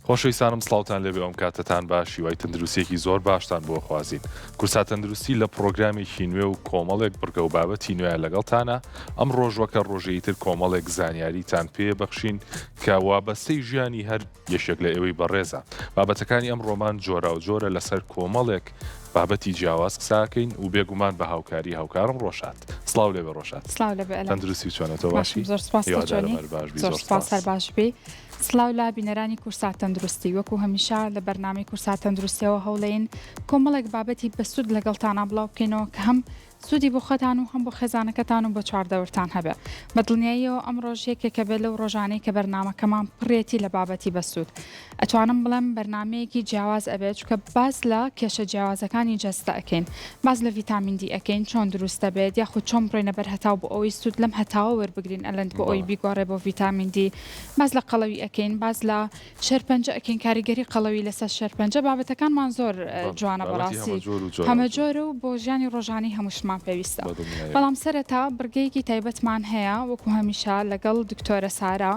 خۆشەویستانم سڵاوتان لێبێ ئەم کاتەتان باش هیوای تەندروستیەکی زۆر باشتان بۆ خوازین کورسات تەندروستی لە پڕۆگرامێکی نوێ و کۆمەڵێک بڕگە و بابەتی نوێ لەگەڵتانە ئەم ڕۆژ وەکە ڕۆژێی تر کۆمەڵێک زانیاریتان پێ بەخشین کە وابەستەی ژیانی هەر یەکێک لە ئێوەی بەڕێزە. بابەتەکانی ئەمڕۆمان جۆراوجۆرە لەسەر کۆمەڵێک بابەتی جیاواز قسەکەین و بێگومان بە هاوکاری هاوکارم ڕۆژهات. سڵاو لێبێ ڕۆژهات. سڵاو لێبێ ئەلەند. تەندروستی چۆنە تۆ باشی؟ باشم زۆر سپاس تۆ هیوادارم چۆنی؟ هەر باش بی زۆر زۆر سپاس سپاس. هەر باش بی. سڵاو لە بینەرانی کورسات تەندروستی. وەکو هەمیشە لە بەرنامەی کورسات تەندروستیەوە هەوڵەین کۆمەڵێک بابەتی بەسوود لەگەڵتانا بڵاو بکەینەوە کە هەم سوودی بۆ خۆتان و هەم بۆ خێزانەکەتان و بۆ چواردەورتان هەبێ. بە دڵنیاییەوە ئەمڕۆش یەکێکە بێ لەو ڕۆژانەی کە بەرنامەکەمان پڕیەتی لە بابەتی بەسوود. ئەتوانم بڵێم بەرنامەیەکی جیاواز ئەبێ چونکە باس لە کێشە جیاوازەکانی جەستە ئەکەین. باس لە ڤیتامین دی ئەکەین چۆن دروست دەبێت یاخود چۆن بڕۆینە بەر هەتاو بۆ ئەوەی سوود لەم هەتاوە وەربگرین ئەلەند بۆ ئەوەی بەڵێ. بیگۆڕێ بۆ ڤیتامین دی. باس لە قەڵەوی ئەکەین، باس لە شێرپەنجە ئەکەین کاریگەری قەڵەوی لەسەر شێرپەنجە بابەتەکانمان زۆر جوانە بەڕاستی هەمەجۆرە و بۆ ژیانی ڕۆژانەی هەمووشمان پێویستە بەڵام سەرەتا بڕگەیەکی تایبەتمان هەیە وەکو هەمیشە لەگەڵ دکتۆرە سارا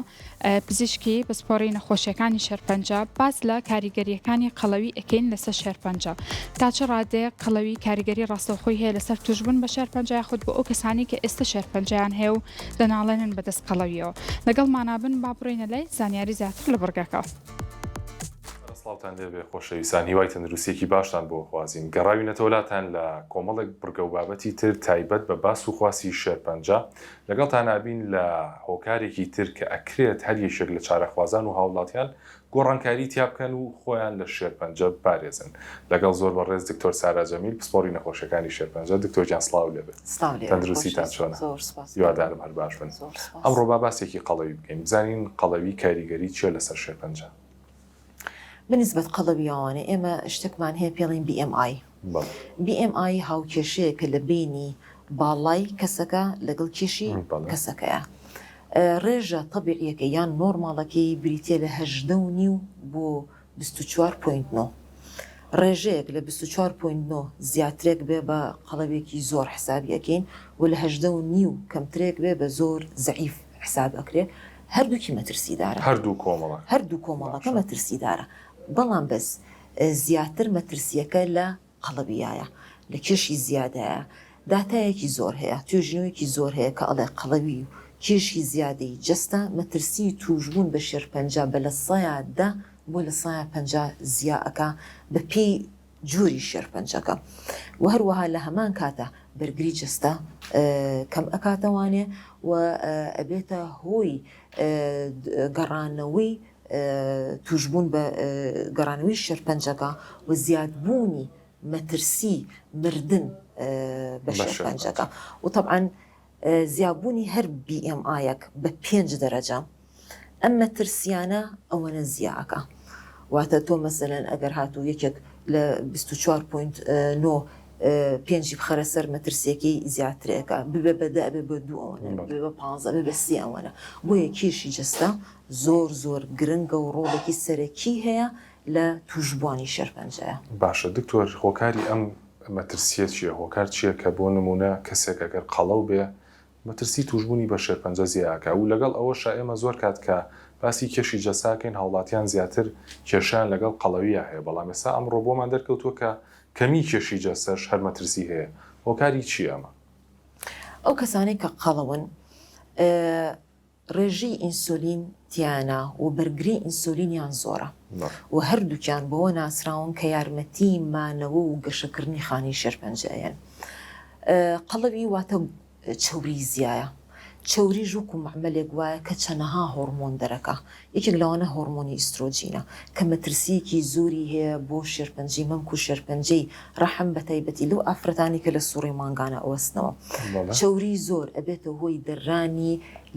پزیشکی پسپۆڕی نەخۆشیەکانی شێرپەنجە باس لە کاریگەریەکانی قەڵەوی ئەکەین لەسەر شێرپەنجە تا چ ڕادەیەک قەڵەوی کاریگەری ڕاستەوخۆی هەیە لەسەر توشبوون بە شێرپەنجە یاخود بۆ ئەو کەسانەی کە ئێستا شێرپەنجەیان هەیە و دەناڵێنن بەدەست قەڵەویەوە. لەگەڵمانا بن با بڕۆینە لای زانیاری زیاتر لە بڕگەکە. سڵاوتان لێبێ خۆشەویستان هیوای تەندروستیەکی باشتان بۆ خوازین گەڕاوینەتەوە لاتان لە کۆمەڵێک بڕگە و بابەتی تر تایبەت بە باس و خواسی شێرپەنجە لەگەڵتان ئەبین لە هۆکارێکی تر کە ئەکرێت هەر یەکێک لە چارەخوازان و هاوڵاتیان گۆڕانکاری تیا بکەن و خۆیان لە شێرپەنجە بپارێزن. لەگەڵ زۆر بەڕێز دکتۆر سارا جەمیل پسپۆڕی نەخۆشیەکانی شێرپەنجە. دکتۆر گیان سڵاو لێ بێت. سڵاو لێ بێت تەندروستیتان خۆشەویستم چۆنە؟ زۆر سوپاس هیوادارم هەر باش بن. زۆر سوپاس. ئەمڕۆ با باسێکی قەڵەوی بکەین بزانین قەڵەوی کاریگەری چیە لەسەر شێرپەنجە؟ بەنیسبەت قەڵەویەوانێ ئێمە شتێکمان هەیە پێڵین BMI. بەڵێ. BMI هاوکێشەیەکە لە بەینی باڵای کەسەکە لەگەڵ کێشی بەڵێ. کەسەکەیە. ڕێژە تەبیعیەکەی یان نۆرماڵەکەی بریتیە لە 18 و نیو بۆ 24 point نۆ. ڕێژەیەک لە 24 point نۆ زیاترێک بێ بە قەڵەوێکی زۆر حسابی ئەکەین و لە 18 و نیو کەمترێک بێ بە زۆر زەعیف حساب ئەکرێ. هەردووکی مەترسیدارە. هەردوو کۆمەڵەکە. هەردوو کۆمەڵەکە باشە. مەترسیدارە. بەڵام بەس زیاتر مەترسیەکە لە قەڵەویایە، لە کێشی زیادایە، داتایەکی زۆر هەیە، توێژینەوەیەکی زۆر هەیە کە ئەڵێ قەڵەوی و کێشی زیادەی جەستە مەترسیی تووشبوون بە شێرپەنجە بە 10% بۆ 50% زیا ئەکا بە پێی جۆری شێرپەنجەکە و هەروەها لە هەمان کاتا بەرگری جەستە کەم ئەکاتەوانێ و ئەبێتە هۆی گەڕانەوەی تووشبوون بە گەڕانەوەی شێرپەنجەکە و زیادبوونی مەترسی مردن بە شێرپەنجەکە و تەبعەن زیابوونی هەر BMI ەک بە پێنج دەرەجە ئەم مەترسیانە ئەوەنە زیا ئەکا واتە تۆ مەسەلەن ئەگەر هاتوو یەکێک لە 24.9 پێنجی بخەرە سەر مەترسیەکەی زیاترێکە ببێ بە دە ئەبێ بە دوو ئەوەنە ببێ بە پانزە ئەبێ بە سێ ئەوەنە بۆیە کێشی جەستە زۆر زۆر گرنگە و ڕۆڵێکی سەرەکی هەیە لە تووشبووانی شێرپەنجەیە. باشە دکتۆر هۆکاری ئەم مەترسیە چیە؟ هۆکار چیە کە بۆ نمونە کەسێک ئەگەر قەڵەو بێ مەترسی توشبوونی بە شێرپەنجە زیائەکا و لەگەڵ ئەوەشا ئێمە زۆر کات کە باسی کێشی جەستە ئەکەین هاوڵاتیان زیاتر کێشەیان لەگەڵ قەڵەوییا هەیە بەڵام ئێستا ئەمڕۆ بۆمان دەرکەوتووە کە کەمی کێشی جەستەش هەر مەترسی هەیە هۆکاری چیە ئەمە؟ ئەو کەسانەی کە قەڵەون ڕێژەی ئینسولین تیایانە و بەرگری ئینسولینیان زۆرە و هەردووکیان بەوە ناسراون کە یارمەتی مانەوە و گەشەکردنی خانەی شێرپەنجە ئەیەن. قەڵەوی واتە چەوری زیایە. چەوریش وەکو مەعمەلێک وایە کە چەنەها هۆڕمۆن دەرەکا. یەکێک لەوانە هۆڕمۆنی ئیسترۆجینە کە مەترسییەکی زۆری هەیە بۆ شێرپەنجەی مەمک و شێرپەنجەی ڕەحم بەتایبەتی لەو ئافرەتانەی کە لە سوڕی مانگانە ئەوەستنەوە. چەوری زۆر ئەبێتە هۆی دەررانی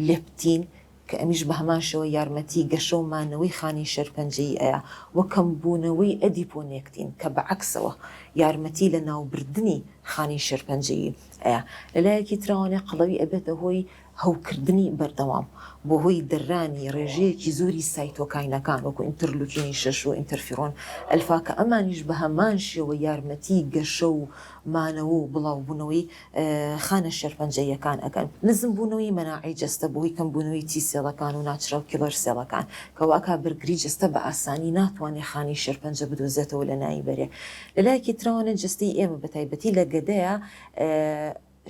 لێپتین کە ئەمیش بە هەمان شێوە یارمەتی گەشە و مانەوەی خانەی شێرپەنجەیی ئەیا و کەمبوونەوەی ئەدیپۆنێکتین کە بە عەکسەوە یارمەتی لەناوبردنی خانەی شێرپەنجەیی ئەیا. لە لایەکی ترەوانێ قەڵەوی ئەبێتە هۆی. هەوکردنی بەردەوام بەهۆی دەرانی ڕێژەیەکی زۆری سایتۆکاینەکان وەکو ئینتەرلوکینی شەش و ئینتەرفیرۆن ئەلفا کە ئەمانیش بە هەمان شێوە یارمەتی گەشە و مانەوە و بڵاوبوونەوەی خانە شێرپەنجەییەکان ئەکەن. نزمبوونەوەی مەناعەی جەستە بەهۆی کەمبوونەوەی T cell ەکان و natural killer cell ەکان کە واکا بەرگری جەستە بە ئاسانی ناتوانێ خانەی شێرپەنجە بدۆزێتەوە لەناوی بەرێ. لەلایەکی ترەوە جەستەی ئێمە بەتایبەتی لە گەدەیا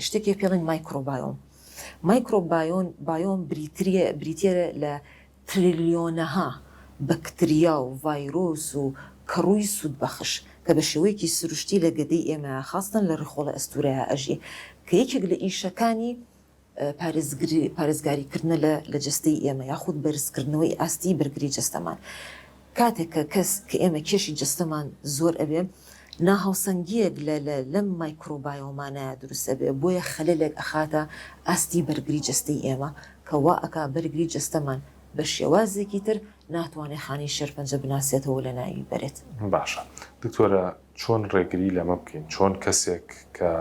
شتێک پێ ئەڵێن مایکرۆبایۆم. مایکرۆبایۆن بایۆم بریتریە بریتیە لە تریلیۆنەها بەکتریا و ڤایرۆس و کەڕووی سوودبەخش کە بە شێوەیەکی سروشتی لە گەدەی ئێمەیا خاستەن لە ڕیخۆڵە ئەستوورەیا ئەژی کە یەکێک لە ئیشەکانی پارێزگاری کردنە لە لە جەستەی ئێمە یاخود بەرزکردنەوەی ئاستی بەرگری جەستەمان. کاتێک کە کەس کە ئێمە کێشی جەستەمان زۆر ئەبێ ناهاوسەنگییەک لە لە لەم مایکرۆبایۆمانەیا دروست ئەبێ بۆیە خەلەلێک ئەخاتە ئاستی بەرگری جەستەی ئێمە کە وا ئەکا بەرگری جەستەمان بە شێوازێکی تر ناتوانێ خانەی شێرپەنجە بناسێتەوە و لەناوی بەرێت. باشە دکتۆرە چۆن ڕێگری لەمە بکەین چۆن کەسێک کە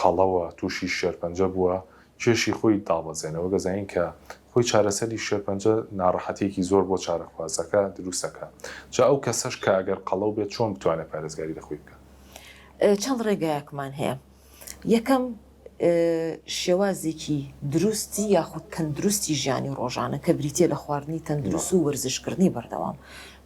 قەڵەوە توشی شێرپەنجە بووە کێشی خۆی دابەزێنێ وەک ئەزانین کە خۆی چارەسەری شێرپەنجە ناڕەحەتیەکی زۆر بۆ چارەخوازەکە دروست ئەکا جا ئەو کەسەش کە ئەگەر قەڵەو بێت چۆن بتوانێت پارێزگاری لە خۆی بکا؟ چەند ڕێگایەکمان هەیە یەکەم شێوازێکی دروستی یاخود تەندروستی ژیانی ڕۆژانە کە بریتیە لە خواردنی تەندروست و وەرزشکردنی بەردەوام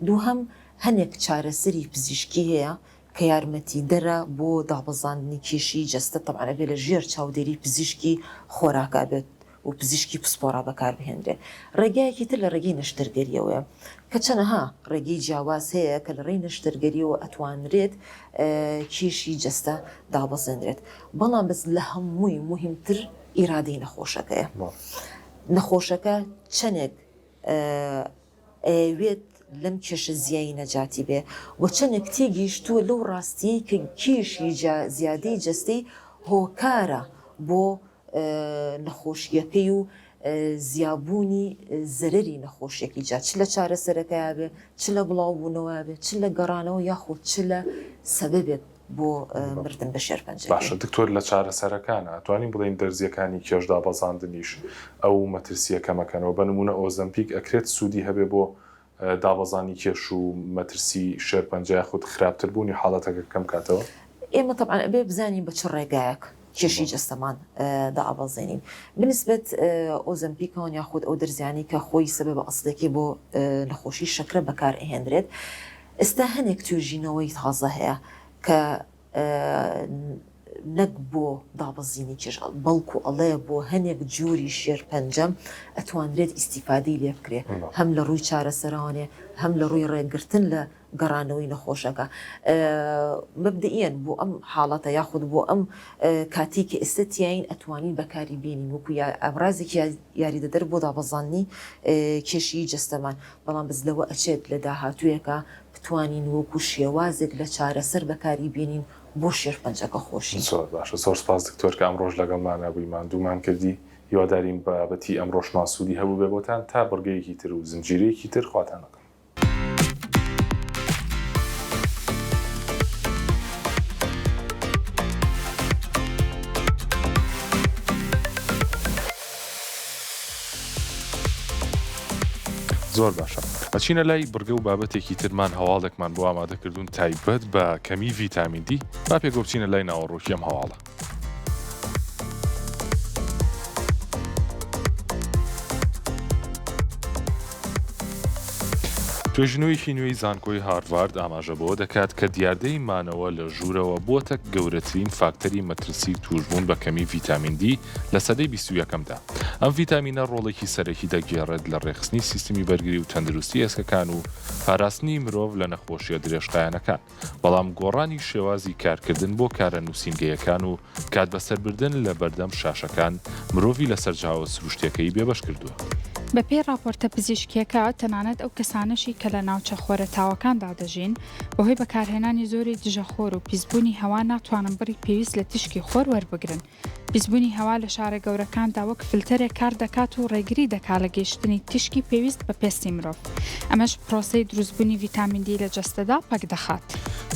دووهەم هەنێک چارەسەری پزیشکی هەیە کە یارمەتیدەرە بۆ دابەزاندنی کێشی جەستە، تەبعەن ئەبێ لە ژێر چاودێری پزیشکی خۆراکا بێت و پزیشکی پسپۆڕا بەکاربهێنرێت. ڕێگایەکی تر لە ڕێگەی نەشتەرگەریەوەیە کە چەنەها ڕێگەی جیاواز هەیە کە لە ڕێی نەشتەرگەریەوە ئەتوانرێت کێشی جەستە دابەزێنرێت، بەڵام بەس لە هەمووی موهیمتر ئیرادەی نەخۆشەکەیە. نەخۆشەکە چەنێک ئەیەوێت لەم کێشە زیایی نەجاتی بێ و چەنێک تێگەیشتووە لەو ڕاستیەی کە کێشی زیادەی جەستەی هۆکارە بۆ نەخۆشیەکەی و زیابوونی زەرەری نەخۆشیەکەی جا چ لە چارەسەرەکەیا بێ چ لە بڵاوبوونەوەیا بێ چ لە گەڕانەوە یاخود چ لە سەبەبێک بۆ مردن بە شێرپەنجەکەی. باشە دکتۆر لە چارەسەرەکانا ئەتوانین بڵێین دەرزیەکانی کێش دابەزاندنیش ئەو مەترسیە کەمەکەنەوە بە نمونە ئۆزەمپیک ئەکرێت سودی هەبێ بۆ دابەزانی کێش و مەترسی شێرپەنجە یاخود خراپتر بوونی حاڵەتەکە کەم کاتەوە؟ ئێمە تەبعەن ئەبێ بزانین بە چ ڕێگایەک کێشی جەستەمان دائەبەزێنین بنسبەت ئۆزەمپیکەوە یاخود ئەو دەرزیانەی کە خۆی سەبەبە ئەسڵیەکەی بۆ نەخۆشی شەکرە بەکار ئەهێنرێت ئێستا هەنێک توێژینەوەی تازە هەیە کە نەک بۆ دابەزینی کێش بەڵکو ئەڵێ بۆ هەنێک جۆری شێرپەنجە ئەتوانرێت ئیستیفادەی لێ بکرێ هەم لە ڕووی چارەسەرانێ هەم لە ڕووی ڕێگرتن لە گەڕانەوەی نەخۆشەکە مەبدەئیەن بۆ ئەم حاڵەتە یاخود بۆ ئەم کاتەی کە ئێستا تیاین ئەتوانین بەکاری بێنین وەکو ئامرازێکی یاریدەدەر بۆ دابەزاندنی کێشی جەستەمان بەڵام بەس لەوە ئەچێت لە داهاتوویەکا بتوانین وەکو شێوازێک لە چارەسەر بەکاری بێنین بۆ شێرپەنجەکە خۆشی. زۆر باشە زۆر سپاس دکتۆر کە ئەمڕۆش لەگەڵمانا بووی ماندوومان کردی هیوادارین بابەتی ئەمڕۆشمان سوودی هەبووبێ بۆتان تا بڕگەیەکی تر و زنجیرەیەکی تر خواتان لەگەڵ. زۆر باشە ئەچینە لای بڕگە و بابەتێکی ترمان هەواڵێکمان بۆ ئامادەکردوون تایبەت بە کەمی ڤیتامین دی با پێکەوە بچینە لای ناوەڕۆکی ئەم هەواڵە. توێژینەوەیەکی نوێی زانکۆی هارڤارد ئاماژە بەوە دەکات کە دیاردەی مانەوە لە ژوورەوە بووەتە گەورەترین فاکتەری مەترسی تووشبوون بە کەمی ڤیتامین دی لە سەدەی 21ەمدا. ئەم ڤیتامینە ڕۆڵێکی سەرەکی دەگێڕێت لە ڕێکخستنی سیستمی بەرگری و تەندروستی ئێسکەکان و پاراستنی مرۆڤ لە نەخۆشییە درێژخایەنەکان. بەڵام گۆڕانی شێوازی کارکردن بۆ کارە نووسینگەیەکان و کات بەسەربردن لە بەردەم شاشەکان مرۆڤی لە سەرچاوە سروشتیەکەی بێبەش کردووە. بەپێی ڕاپۆرتە پزیشکییەکە، تەنانەت ئەو کەسانەشی کە لە ناوچە خۆرەتاوەکاندا دەژین، بەهۆی بەکارهێنانی زۆری دژەخۆر و پیسبوونی هەوا ناتوانن بڕی پێویست لە تیشکی خۆر وەربگرن. پیسبوونی هەوا لە شارە گەورەکاندا وەک فلتەرێک کار دەکات و ڕێگری دەکات لە گەیشتنی تیشکی پێویست بە پێستی مرۆڤ، ئەمەش پرۆسەی دروستبوونی ڤیتامین دی لە جەستەدا پەک دەخات.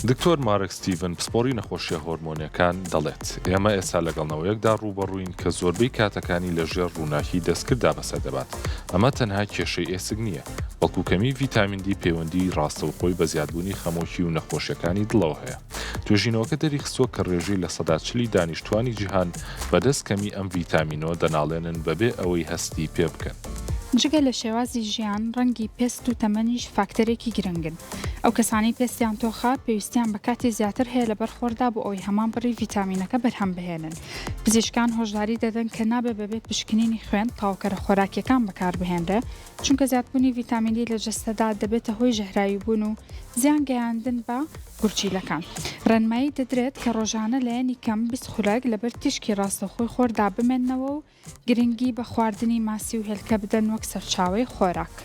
دکتۆر مارک ستیڤن پسپۆڕی نەخۆشییە هۆرمۆنییەکان دەڵێت، ئێمە ئێستا لەگەڵ نەوەیەکدا ڕووبەڕووین کە زۆربەی کاتەکانی لە ژێر ڕووناکی دەستکرددا بەسەر دەبات، ئەمە تەنها کێشەی ئێسک نییە، بەڵکو کەمیی ڤیتامین دی پەیوەندیی ڕاستەوخۆی بە زیادبوونی خەمۆکی و نەخۆشییەکانی دڵەوە هەیە. توێژینەوەکە دەریخستووە کە ڕێژەی 40% ی دانیشتووانی جیهان بەدەست کەمی ئەم ڤیتامینەوە دەناڵێنن بەبێ ئەوەی هەستی پێبکەن. جگە لە شێوازی ژیان، ڕەنگی پێست و تەمەنیش فاکتەرێکی گرنگن. ئەو کەسانەی پێستیان تۆخە، پێویستیان بە کاتی زیاتر هەیە لەبەر خۆردا بۆ ئەوەی هەمان بڕی ڤیتامینەکە بەرهەم بهێنن. پزیشکان هۆشداری دەدەن کە نابێ بەبێ پشکنینی خوێن تەواوکەرە خۆراکییەکان بەکاربهێنرێ، چونکە زیادبوونی ڤیتامین دی لە جەستەدا دەبێتە هۆی ژەهراویبوون و زیان گەیاندن بە گورچیلەکان. ڕێنمایی دەدرێت کە ڕۆژانە لایەنی کەم 20 خولەک لەبەر تیشکی ڕاستەوخۆی خۆردا بمێننەوە و گرنگی بە خواردنی ماسی و هێلکە بدەن وەک سەرچاوەی خۆراک.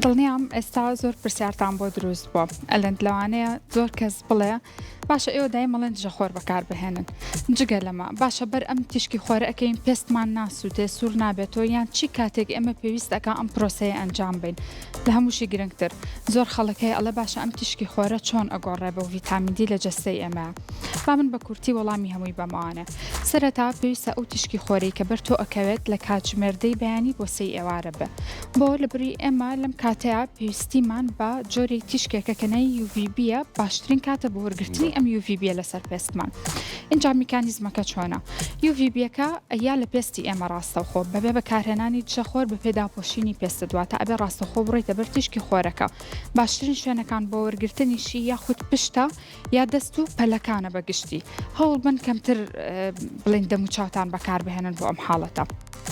دڵنیام ئێستا زۆر پرسیارتان بۆ دروست بووە ئەلەند لەوانەیە زۆر کەس بڵێ باشە ئێوە دایم ئەڵێن دژە خۆر بەکار بهێنن جگە لەمە باشە بەر ئەم تیشکی خۆرە ئەکەین پێستمان ناسووتێ سوور نابێتەوە یان چی کاتێک ئێمە پێویست ئەکا ئەم پرۆسەیە ئەنجام بین لە هەمووشی گرنگتر زۆر خەڵک هەیە ئەڵێ باشە ئەم تیشکی خۆرە چۆن ئەگۆڕێ بۆ ڤیتامین دی لە جەستەی ئێمە با من بە کورتی وەڵامی هەمووی بەمەوانێ سەرەتا پێویستە ئەو تیشکی خۆرەی کە بەر تۆ ئەکەوێت لە کاتژمێر دەی بەیانی بۆ سێی ئێوارە بێ بۆ لەبری ئێمە لەم کاتەیا پێویستیمان بە جۆرێک تیشکێکە کە ناوی UVB یە باشترین کاتە بۆ وەرگرتنی ئەم UVB یە لەسەر پێستمان ئینجا میکانیزمەکە چۆنە UVB یەکە ئەیا لە پێستی ئێمە ڕاستەوخۆ بەبێ بەکارهێنانی دژەخۆر بەپێ داپۆشینی پێستت واتە ئەبێ ڕاستەوخۆ بڕۆیتە بەر تیشکی خۆرەکە باشترین شوێنەکان بۆ وەرگرتنیشی یاخود پشتە یا دەست و پەلەکانە بە گشتی هەوڵبەن کەمتر بڵێن دەموچاوتان بەکاربهێنن بۆ ئەم حاڵەتە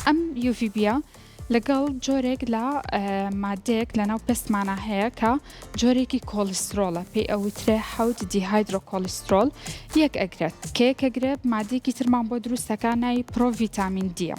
ئەم UVB یە لەگەڵ جۆرێک لە مادەیەک لەناو پێستمانا هەیە کە جۆرێکی کۆلیسترۆڵە پێی ئەوترێ حەوت دیهایدرۆکۆلیسترۆل یەک ئەگرێت کە یەک ئەگرێت مادەیەکی ترمان بۆ دروست دەکا ناوی پرۆڤیتامین دیە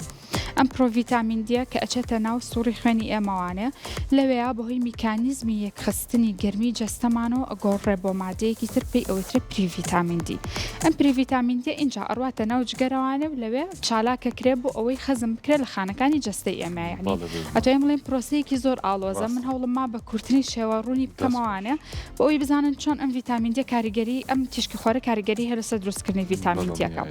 ئەم پرۆڤیتامین دیە کە ئەچێتە ناو سوڕی خوێنی ئێمەوانێ لەوێیا بەهۆی میکانیزمی یەکخستنی گەرمی جەستەمانەوە ئەگۆڕرێ بۆ مادەیەکی تر پێی ئەوترێ پریڤیتامین دی ئەم پریڤیتامین دیە ئینجا ئەڕواتە ناو جگەرەوانێ و لەوێ چالاک ئەکرێ بۆ ئەوەی خەزم بکرێ لە خانەکانی جەستەی ئێمە یانی ئەتوانین بڵێین پرۆسەیەکی زۆر ئاڵۆزە من هەوڵم ما بە کورترین شێوە ڕوونی بکەمەوانێ بۆ ئەوەی بزانن چۆن ئەم ڤیتامین دیە کاریگەری ئەم تیشکی خۆرە کاریگەری هەیە لەسەر دروستکردنی ڤیتامین دیەکە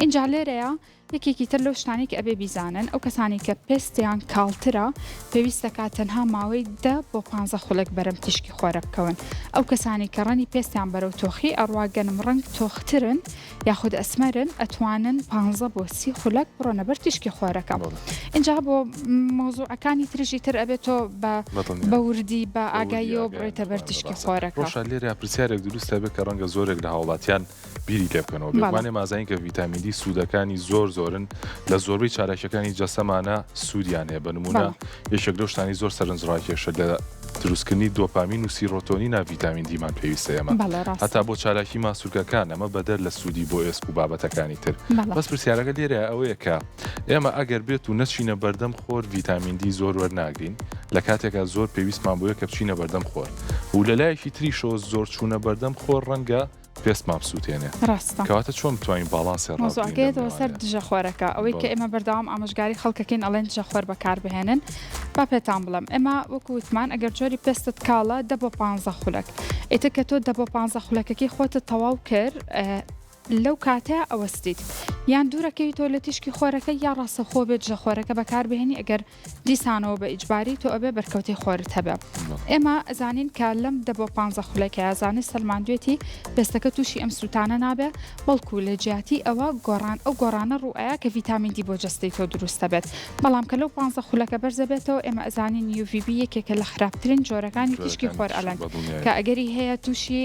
ئینجا لێرەیە یەکێکی تر لەو شتانەی کە ئەبێ بیزانن ئەو کەسانەی کە پێستیان کاڵترە پێویست دەکات تەنها ماوەی دە بۆ پانزە خولەک بەرەم تیشکی خۆرە بکەون ئەو کەسانەی کە ڕەنی پێستیان بەرەو تۆخی ئەڕوا گەنم ڕەنگ تۆخترن یاخود ئەسمەرن ئەتوانن پانزە بۆ سی خولەک بڕۆنە بەر تیشکی خۆرەکە ئینجا بۆ مەوزوعەکانی تریشی تر ئەبێت تۆ بە بە وردی بە ئاگاییەوە بڕۆیتە بەر تیشکی خۆرەکە. ڕۆشا لێرە پرسیارێک دروست دەبێت کە ڕەنگە زۆرێک لە هاوڵاتیان بیری لێ بکەنەوە بێگومان ئێمە ئەزانین کە ڤیتامین دی سوودەکانی زۆر زۆرن لە زۆربەی چالاکیەکانی جەستەمانە سوودیان هەیە بە نمونە یەکێک لەو شتانی زۆر سەرنجڕاکێشە لە دروستکردنی دۆپامین و سیرۆتۆنینا ڤیتامین دیمان پێویستە ئێمە هەتا بۆ چالاکی ماسولکەکان ئەمە بەدەر لە سوودی بۆ ئێسک و بابەتەکانی تر بەس پرسیارەکە لێرە ئەوەیە کە ئێمە ئەگەر بێت و نەچینە بەردەم خۆر ڤیتامین دی زۆر وەرناگرین لە کاتێکا زۆر پێویستمان بۆیە کە بچینە بەردەم خۆر و لە لایەکی تریشەوە زۆر چوونە بەردەم خۆر ڕەنگە پێستمان بسووتێنێ. ڕاستە. کەواتە چۆن بتوانین باڵانسێ ڕابگرین لەم مەوزوعەکە یەتەوە سەر نێوانەیا؟ دژە خۆرەکە ئەوەی کە بەڵێ. ئێمە بەردەوام ئامۆژگاری خەڵکەکەین ئەڵێن دژە خۆر بەکار بهێنن با پێتان بڵێم ئێمە وەکو وتمان ئەگەر جۆری پێستت کاڵە دە بۆ پانزە خولەک ئیتر کە تۆ دە بۆ پانزە خولەکەکەی خۆتت تەواو کرد لەو کاتەیا ئەوەستیت یان دوورەکەویتەوە لە تیشکی خۆرەکە یا ڕاستەوخۆ بێ دژە خۆرەکە بەکار بهێنی ئەگەر دیسانەوە بە ئیجباری تۆ ئەبێ بەرکەوتەی خۆرت هەبێ ئێمە ئەزانین کە لەم دە بۆ پانزە خولەکەیا زانست سەلماندوێتی پێستەکە تووشی ئەم سووتانە نابێ بەڵکو لە جیاتی ئەوە گۆڕان ئەو گۆڕانە ڕووئەیا کە ڤیتامین دی بۆ جەستەی تۆ دروست دەبێت بەڵام کە لەو پانزە خولەکە بەرزەبێتەوە ئێمە ئەزانین UVB یەکێکە لە خراپترین جۆرەکانی تیشکی خۆر ئەلەن کە ئەگەری هەیە تووشی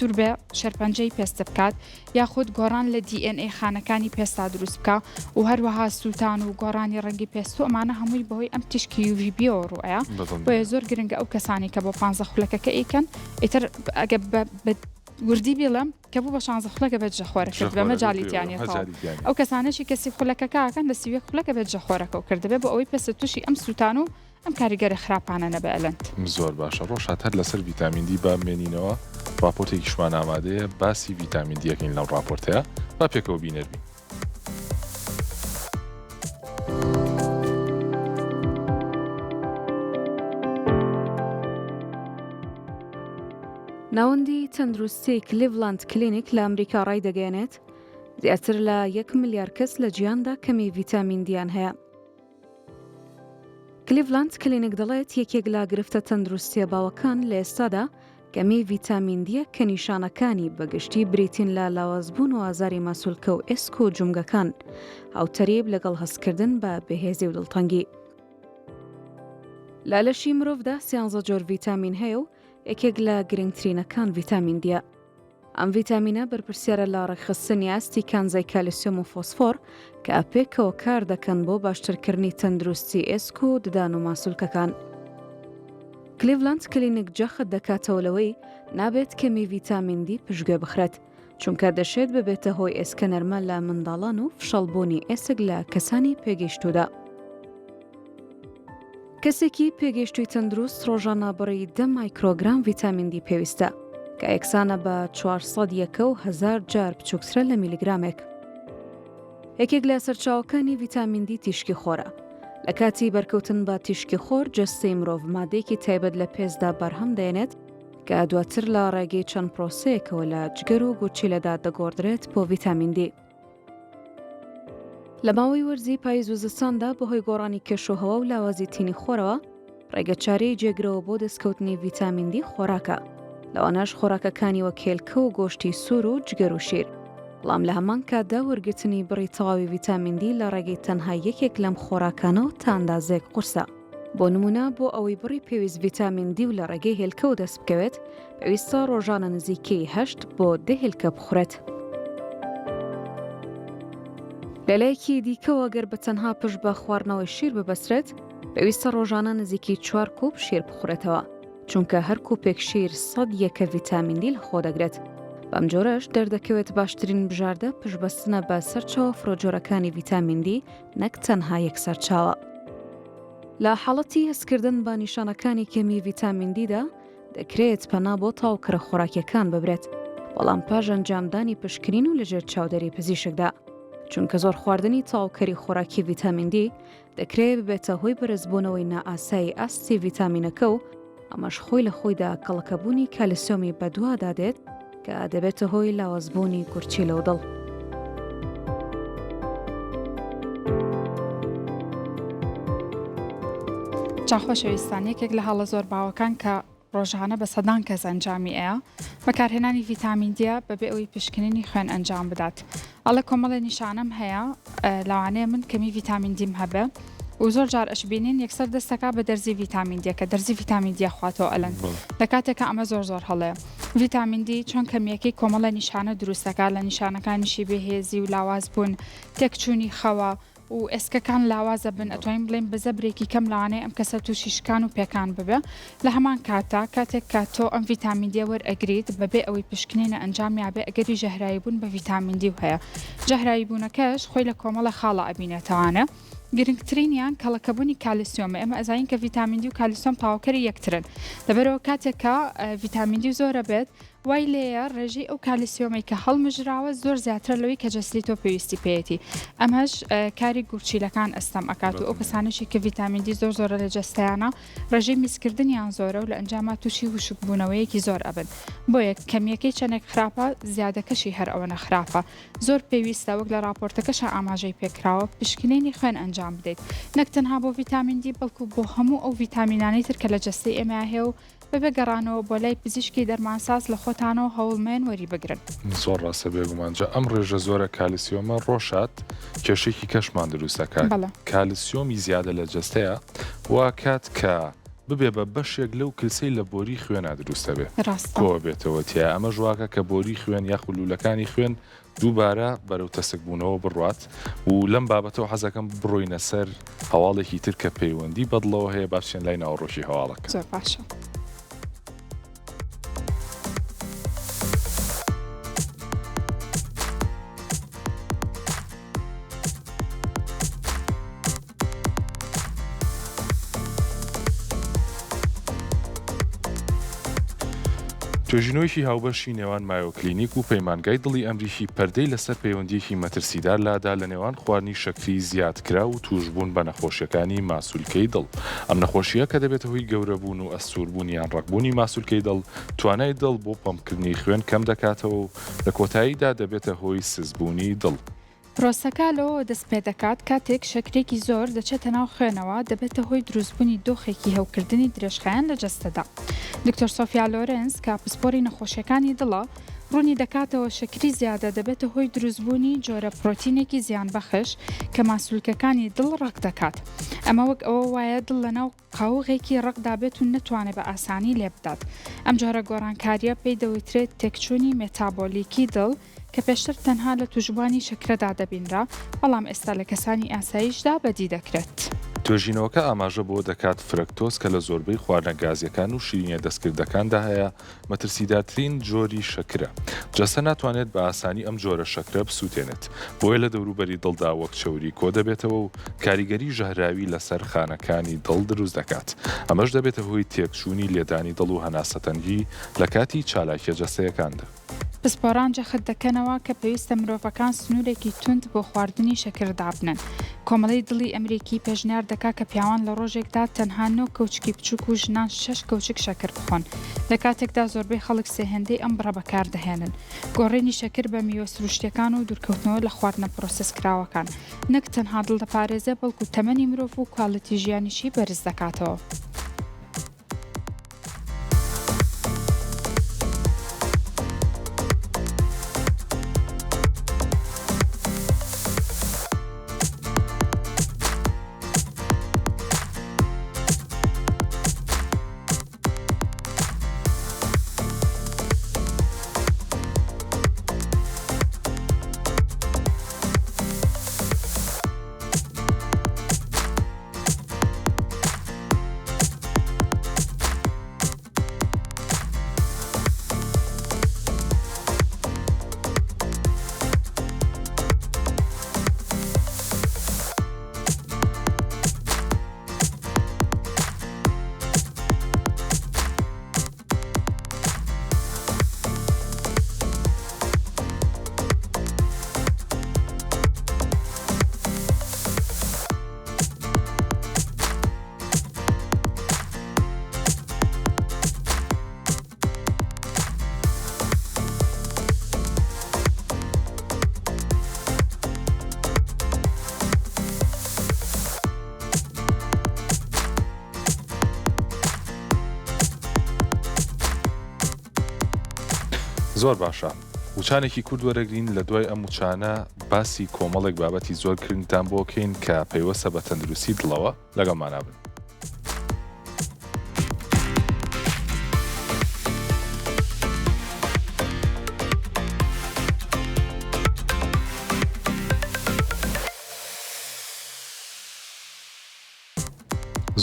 دووربێ شێرپەنجەی پێست بکات یاخود گۆڕان لە DNA خانەکانی پێستا دروست بکا و هەروەها سووتان و گۆڕانی ڕەنگی پێست و ئەمانە هەمووی بەهۆی ئەم تیشکی UVB ەوە ڕووئەیا بۆیە زۆر گرنگە ئەو کەسانی کە بۆ پانزە خولەکەکە ئەیکەن ئیتر ئەگە بە وردی بیڵێم کە بوو بە شانزە خولەکە بێت دژەخۆرە کردبێ مەجالی تیا نیە تەواو ئەو کەسانەشی کە سی خولەکەکە ئەکەن لە 31 خولەکە بێت دژەخۆرەکەو کردبێ بۆ ئەوەی پێست تووشی ئەم سووتان و. ئەم کاریگەرە خراپانە نەبێ ئەلەند. زۆر باشە ڕۆژهات هەر لەسەر ڤیتامین دی با بمێنینەوە ڕاپۆرتێکیشمان ئامادەیە باسی ڤیتامین دی ئەکەین لەم ڕاپۆرتەیا با پێکەوە بینەر بین. ناوەندی تەندروستی کلیڤلاند کلینیک لە ئەمریکا ڕایدەگەیەنێت، زیاتر لە یەک ملیار کەس لە جیهاندا کەمی ڤیتامین دییان هەیە. کلیڤلاند کلینیک دەڵێت، یەکێک لە گرفتە تەندروستییە باوەکان لە ئێستادا کەمی ڤیتامین دییە کە نیشانەکانی بە گشتی بریتین لە لاوازبوون و ئازاری ماسولکە و ئێسک و جومگەکان، هاوتەریب لەگەڵ هەستکردن بە بێهێزی و دڵتەنگی. لە لەشی مرۆڤدا سیانزە جۆر ڤیتامین هەیە و یەکێک لە گرنگترینەکان ڤیتامین دییە. ئەم ڤیتامینە بەرپرسیارە لە ڕێکخستنی ئاستی کانزای کالیسیۆم و فۆسفۆر کە پێکەوە کاردەکەن بۆ باشترکردنی تەندروستی ئێسک و ددان و ماسولکەکان. کلیڤلاند کلینیک جەخت دەکاتەوە لەوەی نابێت کەمی ڤیتامین دی پشتگوێ بخرێت، چونکە دەشێت ببێتە هۆی ئێسکەنەرمە لە منداڵان و فشەڵبوونی ئێسک لە کەسانی پێگەیشتوودا. کەسێکی پێگەیشتووی تەندروست ڕۆژانە بڕی دە مایکرۆگرام ڤیتامین دی پێویستە، کە یەکسانە بە 400 یەکە و هەزار جار بچووکترە لە میلیگرامێک. یەکێک لە سەرچاوەکانی ڤیتامین دی تیشکی خۆرە. لە کاتی بەرکەوتن بە تیشکی خۆر، جەستەی مرۆڤ مادەیەکی تایبەت لە پێستدا بەرهەم دەێنێت کە دواتر لە ڕێگەی چەند پرۆسەیەکەوە لە جگەر و گورچیلەدا دەگۆڕدرێت بۆ ڤیتامین دی. لە ماوەی وەرزی پاییز و زستاندا بەهۆی گۆڕانی کەشوهەوا و لاوازی تینی خۆرەوە، ڕێگەچارەی جێگرەوە بۆ دەستکەوتنی ڤیتامین دی خۆراکە، لەوانەش خۆراکەکانی وەک هێلکە و گۆشتی سوور و جگەر و شیر. بەڵام لە هەمان کاتدا وەرگرتنی بڕی تەواوی ڤیتامین دی لە ڕێگەی تەنها یەکێک لەم خۆراکانەوە تا ئەندازەیەک قورسە. بۆ نموونە بۆ ئەوەی بڕی پێویست ڤیتامین دی و لە ڕێگەی هێلکەوە دەست بکەوێت، پێویستە ڕۆژانە نزیکەی هەشت بۆ دە هێلکە بخورێت. لەلایەکی دیکەوە گەر بە تەنها پشت بە خواردنەوەی شیر ببەسترێت، پێویستە ڕۆژانە نزیکەی چوار کوپ شیر بخورێتەوە، چونکە هەر کوپێک شیر سەد یەکە ڤیتامین دی لەخۆدەگرێت. بەم جۆرەش دەردەکەوێت باشترین بژاردە پشتبەستنە بە سەرچاوە فرەجۆرەکانی ڤیتامین دی نەک تەنها یەک سەرچاوە. لە حاڵەتی هەستکردن بە نیشانەکانی کەمی ڤیتامین دیدا، دەکرێت پەنا بۆ تەواوکەرە خۆراکیەکان ببرێت، بەڵام پاش ئەنجامدانی پشکنین و لەژێر چاودێری پزیشکدا، چونکە زۆر خواردنی تەواوکەری خۆراکی ڤیتامین دی دەکرێت ببێتە هۆی بەرزبوونەوەی نائاسایی ئاستی ڤیتامینەکە و ئەمەش خۆی لە خۆیدا کەڵەکەبوونی کالیسیۆمی بەدوادا دێت کە دەبێتە هۆی لاوازبوونی گورچیلە و دڵ. جا خۆشەویستان یەکێک لە هەڵە زۆر باوەکان کە ڕۆژانە بە سەدان کەس ئەنجامی ئەیا بەکارهێنانی ڤیتامین دیە بەبێ ئەوەی پشکنینی خوێن ئەنجام بدات ئەڵێ کۆمەڵێ نیشانەم هەیە لەوانەیە من کەمی ڤیتامین دیم هەبێ و زۆر جار ئەشبینین یەکسەر دەستەکا بە دەرزی ڤیتامین دیە کە دەرزی ڤیتامین دیە خواتەوە ئەلەن لە کاتێکا ئەمە زۆر زۆر هەڵەیە ڤیتامین دی چۆن کەمیەکەی کۆمەڵە نیشانە دروستەکە لە نیشانەکانیشی بێهێزی و لاواز بوون تێکچوونی خەوە و ئێسکەکان لاواز ئەبن، ئەتوانین بڵێین بە زەبرێکی کەم لەوانەیە ئەم کەسە تووشی شکان و پێکان ببێ. لە هەمان کاتدا کاتێک کە تۆ ئەم ڤیتامین دیە وەرئەگریت بەبێ ئەوەی پشکنینە ئەنجام یابێ ئەگەری ژەهراوی بوون بە ڤیتامین دی و هەیە. ژەهراوی بوونەکەش خۆی لە کۆمەڵە خاڵا ئەبینێتەوانێ. گرنگترینیان کەڵەکەبوونی کالیسیۆمە. ئێمە ئەزانین کە ڤیتامین دی و کالیسیۆم تەواوکەری یەکترن. لەبەرئەوە کاتێک کە ڤیتامین دی زۆرەبێت وای لێیە ڕێژەی ئەو کالیسیۆمەی کە هەڵمژراوە زۆر زیاترە لەوەی کە جەستەی تۆ پێویستی پێیەتی ئەمەش کاری گورچیلەکان ئەستەم ئەکات و ئەو کەسانەشی کە ڤیتامین دی زۆر زۆرە لە جەستەیانە ڕێژەی میزکردنیان زۆرە و لە ئەنجاما تووشی وشکبوونەوەیەکی زۆر ئەبن بۆیە کەمیەکەی چەندێک خراپە زیادەکەشی هەر ئەوەنە خراپە زۆر پێویستە وەک لە ڕاپۆرتەکەشا ئاماژەی پێکراوە پشکنینی خوێن ئەنجام بدەیت نەک تەنها بۆ ڤیتامین دی بەڵکو بۆ هەموو ئەو ڤیتامینانەی تر کە لە جەستەی ئێمە هەیە و بەبێ گەڕانەوە بۆ لای پزیشکی دەرمانساز لە خۆتانەوە هەوڵ مەیەن وەری بگرن. زۆر ڕاستە بێگومان جا ئەم ڕێژە زۆرە کالسیۆمە ڕۆشات کێشەیەکی کەشمان دروست ئەکات بەڵێ. کالسیۆمی زیادە لە جەستەیا واکات کە ببێ بە بەشێک لەو کلسەی لە بۆری خوێنا دروست ئەبێ ڕاستە. کۆئەبێتەوە تیا ئەمەش واکا کە بۆری خوێن یاخود لولەکانی خوێن دووبارە بەرەو تەسکبوونەوە بڕوات و لەم بابەتەوە حەزەکەم بڕۆینە سەر هەواڵێکی تر کە پەیوەندی بە دڵەوە هەیە با بچینە لای ناوەڕۆکی هەواڵەکە. زۆر باشە. توێژینەوەیەکی هاوبەشی نێوان مایۆ کلینیک و پەیمانگای دڵی ئەمریکی پەردەی لەسەر پەیوەندییەکی مەترسیدار لادا لە نێوان خواردنی شەکری زیادکراو و تووشبوون بە نەخۆشییەکانی ماسولکەی دڵ. ئەم نەخۆشییە کە دەبێتە هۆی گەورەبوون و ئەستووربوون یان ڕەقبوونی ماسولکەی دڵ، توانای دڵ بۆ پەمپکردنی خوێن کەمدەکاتەوە و لە کۆتاییدا دەبێتە هۆی سستبوونی دڵ. پرۆسەکە لەوەوە دەست پێدەکات کاتێک شەکرێکی زۆر دەچێتە ناو خوێنەوە دەبێتە هۆی دروستبوونی دۆخێکی هەوکردنی درێژخایەن لە جەستەدا. دکتۆر سۆفیا لۆرێنس کە پسپۆری نەخۆشیەکانی دڵە ڕوونی دەکاتەوە شەکری زیادە دەبێتە هۆی دروستبوونی جۆرە پرۆتینێکی زیانبەخش کە ماسولکەکانی دڵ ڕەق دەکات. ئەمە وەک ئەوە وایە دڵ لەناو قاوغێکی ڕەقدا بێت و نەتوانێت بە ئاسانی لێبدات. ئەم جۆرە گۆڕانکارییە پێی دەوترێت تێکچوونی مێتابۆلیکی دڵ کە پێشتر تەنها لە تووشبووانی شەکرەدا دەبینرا، بەڵام ئێستا لە کەسانی ئاساییشدا بەدی دەکرێت. توێژینەوەکە ئاماژە بەوە دەکات، فرەکتۆز کە لە زۆربەی خواردنە گازییەکان و شیرینیە دەستکردەکاندا هەیە، مەترسیدارترین جۆری شەکرە. جەستە ناتوانێت بە ئاسانی ئەم جۆرە شەکرە بسووتێنێت، بۆیە لە دەوروبەری دڵدا وەک چەوری کۆدەبێتەوە و کاریگەری ژەهراوی لەسەر خانەکانی دڵ دروست دەکات. ئەمەش دەبێتە هۆی تێکچوونی لێدانی دڵ و هەناسەتەنگی لە کاتی چالاکییە جەستەیەکاندا. پسپۆران جەخت دەکەنەوە کە پێویستە مرۆڤەکان سنوورێکی توند بۆ خواردنی شەکر دابنێن. کۆمەڵەی دڵی ئەمریکی پێشنیار دەکات کە پیاوان لە ڕۆژێکدا تەنها نۆ کەوچکی بچووک و ژنان شەش کەوچک شەکر بخۆن، لە کاتێکدا زۆربەی خەڵک سێ هێندەی ئەم بڕە بەکاردەهێنن. گۆڕینی شەکر بە میوە سروشتییەکان و دوورکەوتنەوە لە خواردنە پرۆسێسکراوەکان، نەک تەنها دڵ دەپارێزێ، بەڵکو تەمەنی مرۆڤ و کوالیتی ژیانیشی بەرز دەکاتەوە. زۆر باشە وچانێکی کورد وەرەگرین لە دوای ئەم وچانە باسی کۆمەڵێک بابەتی زۆر گرنگتان بۆ کەین کە پەیوەستە بە تەندروستی دڵەوە لەگەڵمانا بن.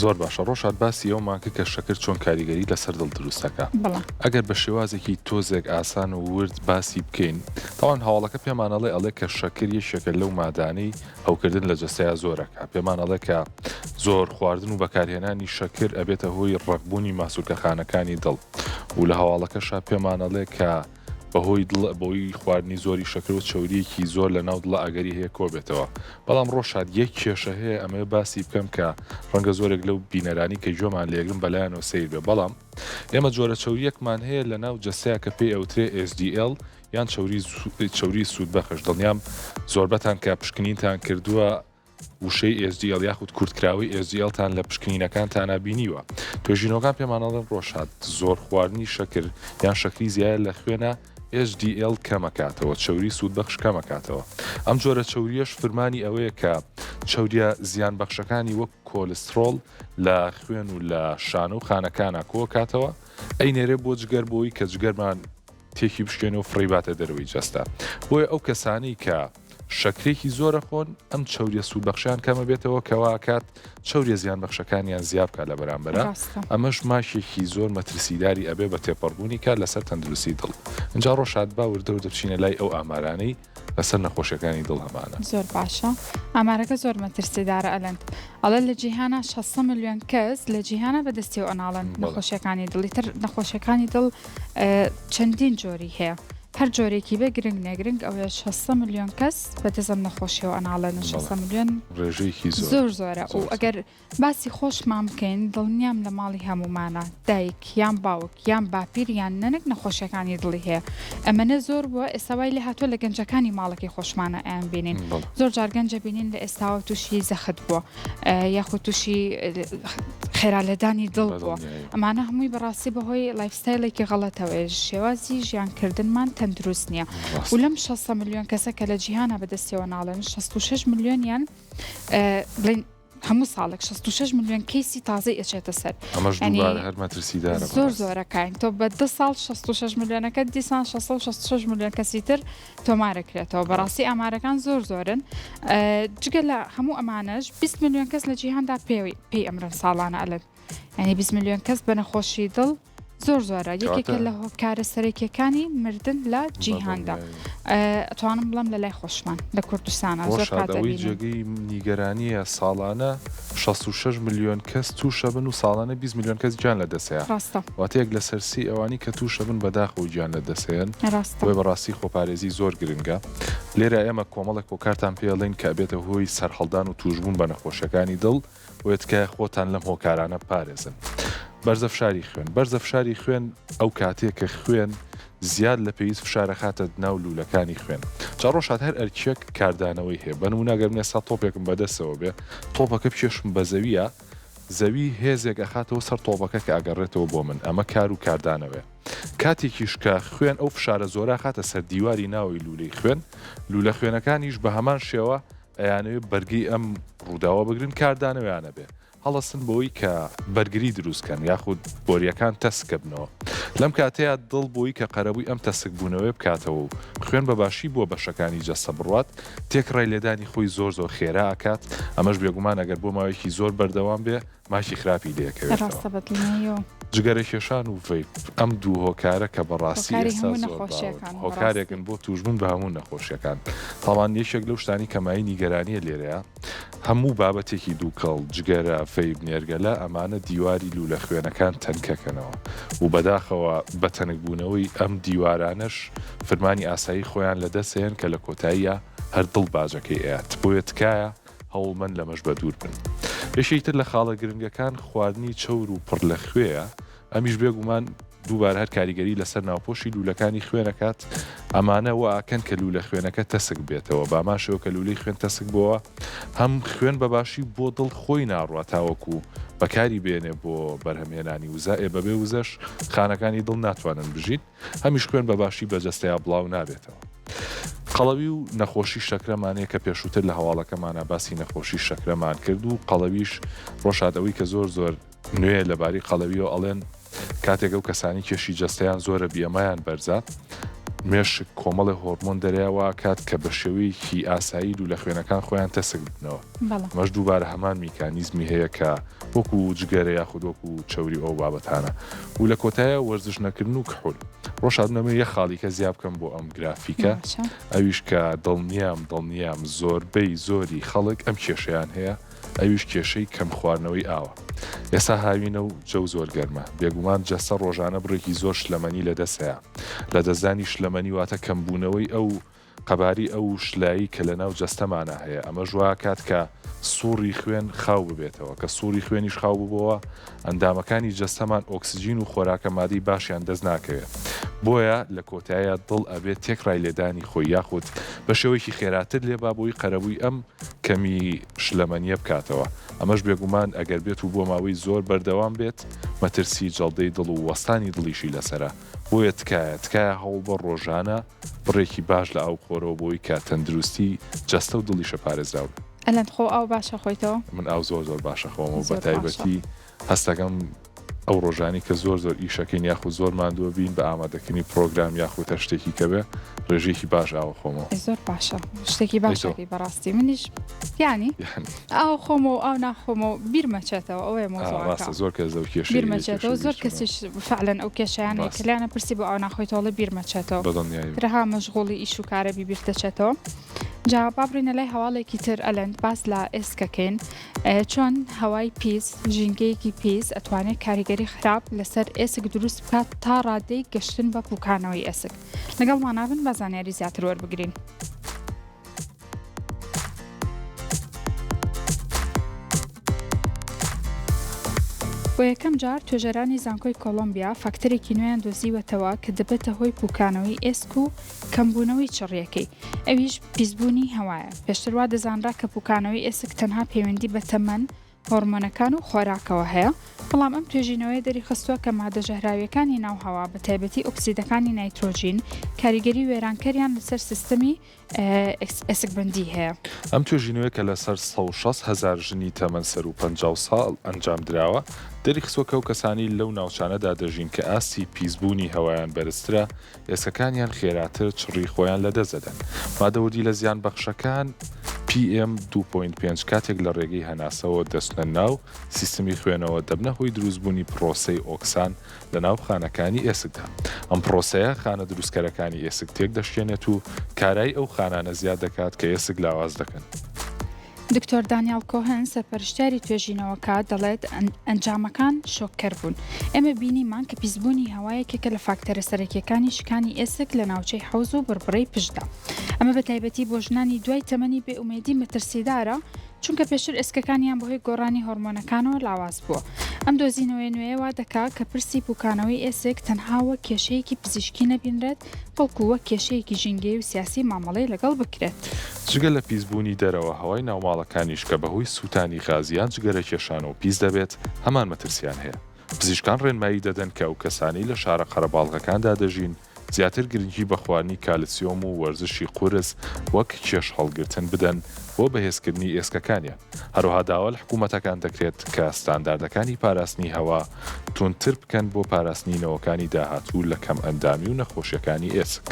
زۆر باشە ڕۆژهات باسی ئەومان کرد کە شەکر چۆن کاریگەری لەسەر دڵ دروست دەکا بەڵێ. ئەگەر بە شێوازێکی تۆزێک ئاسان و ورد باسی بکەین تاوان هەواڵەکە پێمان ئەڵێ ئەڵێ کە شەکر یەکێکە لەو مادانەی هەوکردن لە جەستەیا زۆرەکە پێمان ئەڵێ کە زۆر خواردن و بەکارهێنانی شەکر ئەبێتە هۆی ڕەقبوونی ماسولکەخانەکانی دڵ و لە هەواڵەکەشا پێمان ئەڵێ کە بەهۆی دڵ بەهۆی خواردنی زۆری شەکر و چەورییەکی زۆر لە ناو دڵا ئەگەری هەیە کۆبێتەوە بەڵام ڕۆشاد یەک کێشە هەیە ئەمەوێ باسی بکەم کە ڕەنگە زۆرێک لەو بینەرانی کە گوێمان لێگرن بەلایانەوە سەیر بێ بەڵام ئێمە جۆرە چەورییەکمان هەیە لە ناو جەستەیا کە پێی ئەوترێ HDL یان چەوری چەوری سوودبەخش دڵنیام زۆربەتان کە پشکنینتان کردووە وشەی HDL یاخود کورتکراوەی HDL تان لە پشکنینەکانتانا بینیوە. توێژینەوەکان پێمان ئەڵێن ڕۆژهات زۆر خواردنی شەکر یان شەکری زیایە لە خوێنا HDL کەمەکاتەوە، چەوری سوودبەخش کەمەکاتەوە. ئەم جۆرە چەورییەش فرمانی ئەوەیە کە چەورییە زیانبەخشەکانی وەک کۆلسترۆڵ لە خوێن و لە شانە و خانەکانا کۆکاتەوە ئەینێرێ بۆ جگەر بۆی کە جگەرمان تێکی بشکێنێ و فڕێی باتە دەرەوەی جەستە. بۆیە ئەو کەسانەی کە شەکرێکی زۆر ئەخۆن ئەم چەوریە سوودبەخشیان کەمە بێتەوە کە وا ئەکات چەوریە زیانبەخشەکانیان زیا بکات لە بەرامبەرا ڕاستە. ئەمەش ماکێکی زۆر مەترسیداری ئەبێ بە تێپەڕبوونی کات لەسەر تەندروستی دڵ. ئینجا ڕۆژهات با وردە وردە بچینە لای ئەو ئامارانەی لەسەر نەخۆشیەکانی دڵ هەمانە. زۆر باشە ئامارەکە زۆر مەترسیدارە ئەلەند. ئەڵێ لە جیهانا 600 ملیۆن کەس لە جیهانا بە دەستیەوە ئەناڵن نەخۆشیەکانی دڵ ئیتر نەخۆشیەکانی دڵ چەندین جۆری هەیە هەر جۆرێکی بێ گرنگ نیە گرنگ ئەوەیە 600 ملیۆن کەس بە دەست ئەم نەخۆشیەوە ئەناڵێن و 600 ملیۆن ڕێژەیەکی زۆر زۆر زۆرە و ئەگەر باسی خۆشمان بکەین دڵنیام لە ماڵی هەموومانە دایک یان باوک یان باپیر یان نەنک نەخۆشیەکانی دڵی هەیە ئەمەنە زۆر بووە ئێستا وای لێ هاتووە لە گەنجەکانی ماڵەکەی خۆشمانە ئەیان بینین زۆر جار گەنجە بینین لە ئێستاوە تووشی زەخت بووە یاخود تووشی خێرا لێدانی دڵ بووە ئەمانە هەمووی بەڕاستی بەهۆی lifestyle ێکی غەڵەتەوەیە شێوازی ژیانکردنمان تەندروست نییە و لەم 600 ملیۆن کەسە کە لە جیهانە بەدەستیەوە ناڵێن 66 ملیۆنیان بڵین هەموو ساڵێک 66 ملیۆن کەیسی تازەی ئەچێتە سەر ئەمەش دووبارە هەر مەترسیدارە زۆر زۆرەکەین تۆ بە دە ساڵ 66 ملیۆنەکە دیسان 666 ملیۆن کەسی تر تۆمارەکرێتەوە بەڕاستی ئامارەکان زۆر زۆرن جگە لە هەموو ئەمانەش 20 ملیۆن کەس لە جیهاندا پێی پێی ئەمرن ساڵانە ئەلن یعنی 20 ملیۆن کەس بە نەخۆشی دڵ زۆر زۆرە یەکێکە لە هۆکارە سەرەکیەکانی مردن لە جیهاندا ئەتوانم بڵێم لە لای خۆشمان لە کوردستانە زۆر کات ئەوەی جێگەی نیگەرانیە ساڵانە 66 ملیۆن کەس تووشە بن و ساڵانە 20 ملیۆن کەس گیان لە دەسەیە ڕاستە واتە یەک لەسەر سی ئەوانی کە تووشە بن بەداخەوە گیان لە دەسەیەن ڕاستە بۆیە بەڕاستی خۆپارێزی زۆر گرنگە لێرە ئێمە کۆمەڵێک هۆکارتان پێ ئەڵێین کە ئەبێتە هۆی سەرهەڵدان و تووشبوون بە نەخۆشیەکانی دڵ بۆیە تکایە خۆتان لەم هۆکارانە بپارێزن. بەرزە فشاری خوێن، بەرزە فشاری خوێن ئەو کاتەیە کە خوێن زیاد لە پێویست فشار ئەخاتە ناو لوولەکانی خوێن. جا ڕۆژهات هەر ئەرکێک کاردانەوەی هەیە. بە نموونە گەر من ئێستا تۆپێکم بەدەستەوە بێ، تۆپەکە بکێشم بە زەوییا، زەوی هێزێک ئەخاتەوە سەر تۆپەکە کە ئەگەڕێتەوە بۆ من. ئەمە کار و کاردانەوەیە. کاتێکیش کە خوێن ئەو فشارە زۆرە ئەخاتە سەر دیواری ناوەی لوولەی خوێن، لوولە خوێنەکانیش بە هەمان شێوە ئەیانەوێ بەرگەی ئەم ڕووداوە بگرن کاردانەوەیان ئەبێ هەڵەسن بەوەی کە بەرگری دروست کەن یاخود بۆریەکان تەسکبنەوە لەم کاتەیا دڵ بۆی کە قەرەبووی ئەم تەسک بوونەوەیە بکاتەوە و خوێن بە باشی بۆ بەشەکانی جەستە بڕوات تێکڕای لێدانی خۆی زۆر زۆر خێرا ئەکات ئەمەش بێگومان ئەگەر بۆ ماوەیەکی زۆر بەردەوام بێ ماکی خراپی لێکەوێتەوە. ڕاستە بەدڵنیاییەوە. جگەرەکێشان و vape ئەم دوو هۆکارە کە بەڕاستی هۆکاری ئێستا هەموو زۆر باون نەخۆشیەکان بەڕاستی. هۆکارێکن بۆ تووشبوون بە هەموو نەخۆشیەکان تاوان یەکێک لەو شتانی کە مایەی نیگەرانیە لێرەیە هەموو بابەتێکی دووکەڵ جگەرە vape نێرگەلە ئەمانە دیواری لوولە خوێنەکان تەنکەکەنەوە و بەداخەوە بە تەنکبوونەوەی ئەم دیوارانەش فرمانی ئاسایی خۆیان لەدەستێن کە لە کۆتاییا هەر دڵ باجەکەی ئەیات بۆیە تکایە هەوڵمەن لەمەش بەدوور بن. یەکێکی تر لە خاڵە گرنگەکان خواردنی چەور و پڕ لە خوێیە، ئەمیش بێگومان دووبارە هەر کاریگەری لەسەر ناوپۆشی لوولەکانی خوێن ئەکات، ئەمانە وا ئەکەن کە لوولە خوێنەکە تەسک بێتەوە، بەهەمان شێوە کە لوولەی خوێن تەسک بۆوە هەم خوێن بە باشی بۆ دڵ خۆی ناڕوا تاوەکو بەکاری بێنێ بۆ بەرهەمهێنانی وزە، ئێ بەبێ وزەش خانەکانی دڵ ناتوانن بژین. هەمیش خوێن بە باشی بە جەستەیا بڵاو نابێتەوە. قەڵەوی و نەخۆشی شەکرەمان هەیە کە پێشووتر لە هەواڵەکەمانا باسی نەخۆشی شەکرەمان کرد و قەڵەویش ڕۆژهات ئەوەی کە زۆر زۆر نوێیە لەبارەی قەڵەویەوە ئەڵێن کاتێک ئەو کەسانی کێشی جەستەیان زۆرە بیەمایان بەرزە مێشک کۆمەڵێ هۆرمۆن دەرەیە وا ئەکات کە بە شێوەیەکی ئاسایی لوولە خوێنەکان خۆیان تەسک ببنەوە ئەمەش دووبارە هەمان میکانیزمی هەیە کە وەکو جگەرە یاخود وەکو چەوری و ئەو بابەتانە و لە کۆتایە وەرزش نەکردن و کحول. ڕۆژهات من ئەمەوێ یەک خاڵی کە زیا بکەم بۆ ئەم گرافیکە باشە. ئەویش کە دڵنیام دڵنیام زۆربەی زۆری خەڵک ئەم کێشەیان هەیە ئەویش کێشەی کەم خواردنەوەی ئاوە. ئێستا هاوینە و جەو زۆر گەرمە بێگومان جەستە ڕۆژانە بڕێکی زۆر شلەمەنی لەدەست هەیە. لەدەستدانی شلەمەنی واتە کەمبوونەوەی ئەو قەباری ئەو شلایی کە لەناو جەستەمانا هەیە، ئەمەش واکات کە سوڕی خوێن خاو ببێتەوە، کە سوڕی خوێنیش خاو ببۆوە ئەندامەکانی جەستەمان ئۆکسجین و خۆراکە مادەی باشیان دەست ناکەوێ، بۆیە لە کۆتاییا دڵ ئەبێ تێکڕای لێدانی خۆی یاخود بە شێوەیەکی خێراتر لێبا بۆی قەرەبووی ئەم کەمی شلەمەنیە بکاتەوە، ئەمەش بێگومان ئەگەر بێت و بۆ ماوەی زۆر بەردەوام بێت مەترسی جەڵدەی دڵ و وەستانی دڵیشی لەسەرە، بۆیە تکایە تکایە هەوڵبە ڕۆژانە بڕێکی باش لە ئاو بخۆرەوە بۆی کە تەندروستی جەستە و دڵیشە پارێزراو بێت. ئەلەند خۆ ئاو باشە خۆیتەوە؟ من ئاو زۆر زۆر باشە خۆمەوە زۆر باشە. بەتایبەتی هەستەکەم ئەو ڕۆژانی کە زۆر زۆر ئیشەکەین یاخود زۆر ماندووە بین بە ئامادەکردنی پڕۆگرام یاخود هەر شتێکی کە بێ ڕێژەیەکی باش ئاوە خۆمەوە. ئێ زۆر باشە شتێکی ئەی باش تۆ؟ ئەکەی بەڕاستی منیش یانی یانی. ئاو خۆمەوە ئاو ناخۆمەوە بیرمەچێتەوە ئەوەیە ئا مەوزوعەکە. ڕاستە زۆر کەس لەو کێشەی بیرمە هەیە چێتەوە کێشەی زۆر بیرچوونەوە. کەسیش فعلەن ئەو کێشەیانەیە کە ڕاستە. لێیانە پرسی بۆ ئاو ناخۆیتەوە ئەڵێ بیرمەچێتەوە بەدڵنیاییەوە. ترەها مەشغوڵی ئیش و کارە بی بیرتەچێتەوە. جا با بڕینە لای هەواڵێکی تر ئەلەند باس لە ئێسکەکەین چۆن هەوای پیس ژینگەیەکی پیس ئەتوانێت کاریگەری خراپ لەسەر ئێسک دروست بکات تا ڕادەی گەشتن بە پوکانەوەی ئێسک لەگەڵمانابن با زانیاری زیاتر وەربگرین. بۆ یەکەم جار توێژەرانی زانکۆی کۆڵۆمبیا فاکتەرێکی نوێیان دۆزیوەتەوە کە دەبێتە هۆی پوکانەوەی ئێسک و کەمبوونەوەی چڕییەکەی، ئەویش پیسبوونی هەوایە. پێشتر وا دەزانرا کە پوکانەوەی ئێسک تەنها پەیوەندی بە تەمەن، هۆرمۆنەکان و خۆراکەوە هەیە، بەڵام ئەم توێژینەوەیە دەریخستووە کە مادە ژەهراوییەکانی ناو هەوا، بەتایبەتی ئۆکسیدەکانی نایترۆجین، کاریگەری وێرانکەریان لەسەر سیستەمی ئێسکبەندی هەیە. ئەم توێژینەوەیە کە لەسەر 160 هەزار ژنی تەمەن سەروو 50 ساڵ ئەنجامدراوە، دەریخستووە کە ئەو کەسانەی لەو ناوچانەدا دەژین کە ئاستی پیسبوونی هەوایان بەرزترە، ئێسکەکانیان خێراتر چڕی خۆیان لەدەست دەدەن. مادە وردیلە زیانبەخشەکان PM 2.5 کاتێک لە ڕێگەی هەناسەوە دەچنە ناو سیستمی خوێنەوە دەبنە هۆی دروستبوونی پڕۆسەی ئۆکسان لە ناو خانەکانی ئێسکدا. ئەم پڕۆسەیە خانە دروستکەرەکانی ئێسک تێکدەشکێنێت و کارایی ئەو خانانە زیاد دەکات کە ئێسک لاواز دەکەن. دکتۆر دانیاڵ کۆهن، سەرپەرشتیاری توێژینەوەکە، دەڵێت، ئەنجامەکان شۆککەر بوون. ئێمە بینیمان کە پیسبوونی هەوا یەکێکە لە فاکتەرە سەرەکییەکانی شکانی ئێسک لە ناوچەی حەوز و بڕبڕەی پشتدا. ئەمە بە تایبەتی بۆ ژنانی دوای تەمەنی بێئومێدی مەترسیدارە، چونکە پێشتر ئێسکەکانیان بەهۆی گۆڕانی هۆرمۆنەکانەوە لاواز بووە. ئەم دۆزینەوەیە نوێیە وا دەکات کە پرسی پووکانەوەی ئێسک تەنها وەک کێشەیەکی پزیشکی نەبینرێت، بەڵکو وەک کێشەیەکی ژینگەیی و سیاسی مامەڵەی لەگەڵ بکرێت. جگە لە پیسبوونی دەرەوە، هەوای ناوماڵەکانیش کە بەهۆی سووتانی غاز یان جگەرەکێشانەوە پیس دەبێت، هەمان مەترسییان هەیە. پزیشکان ڕێنمایی دەدەن کە ئەو کەسانەی لە شارە قەرەباڵغەکاندا دەژین، زیاتر گرنگی بە خواردنی کالسیۆم و وەرزشی قورس وەک کێش هەڵگرتن بدەن بۆ بەهێزکردنی ئێسکەکانیان. هەروەها داوا لە حکوومەتەکان دەکرێت کە ستانداردەکانی پاراستنی هەوا توندتر بکەن بۆ پاراستنی نەوەکانی داهاتوو لە کەمئەندامی و نەخۆشیەکانی ئێسک.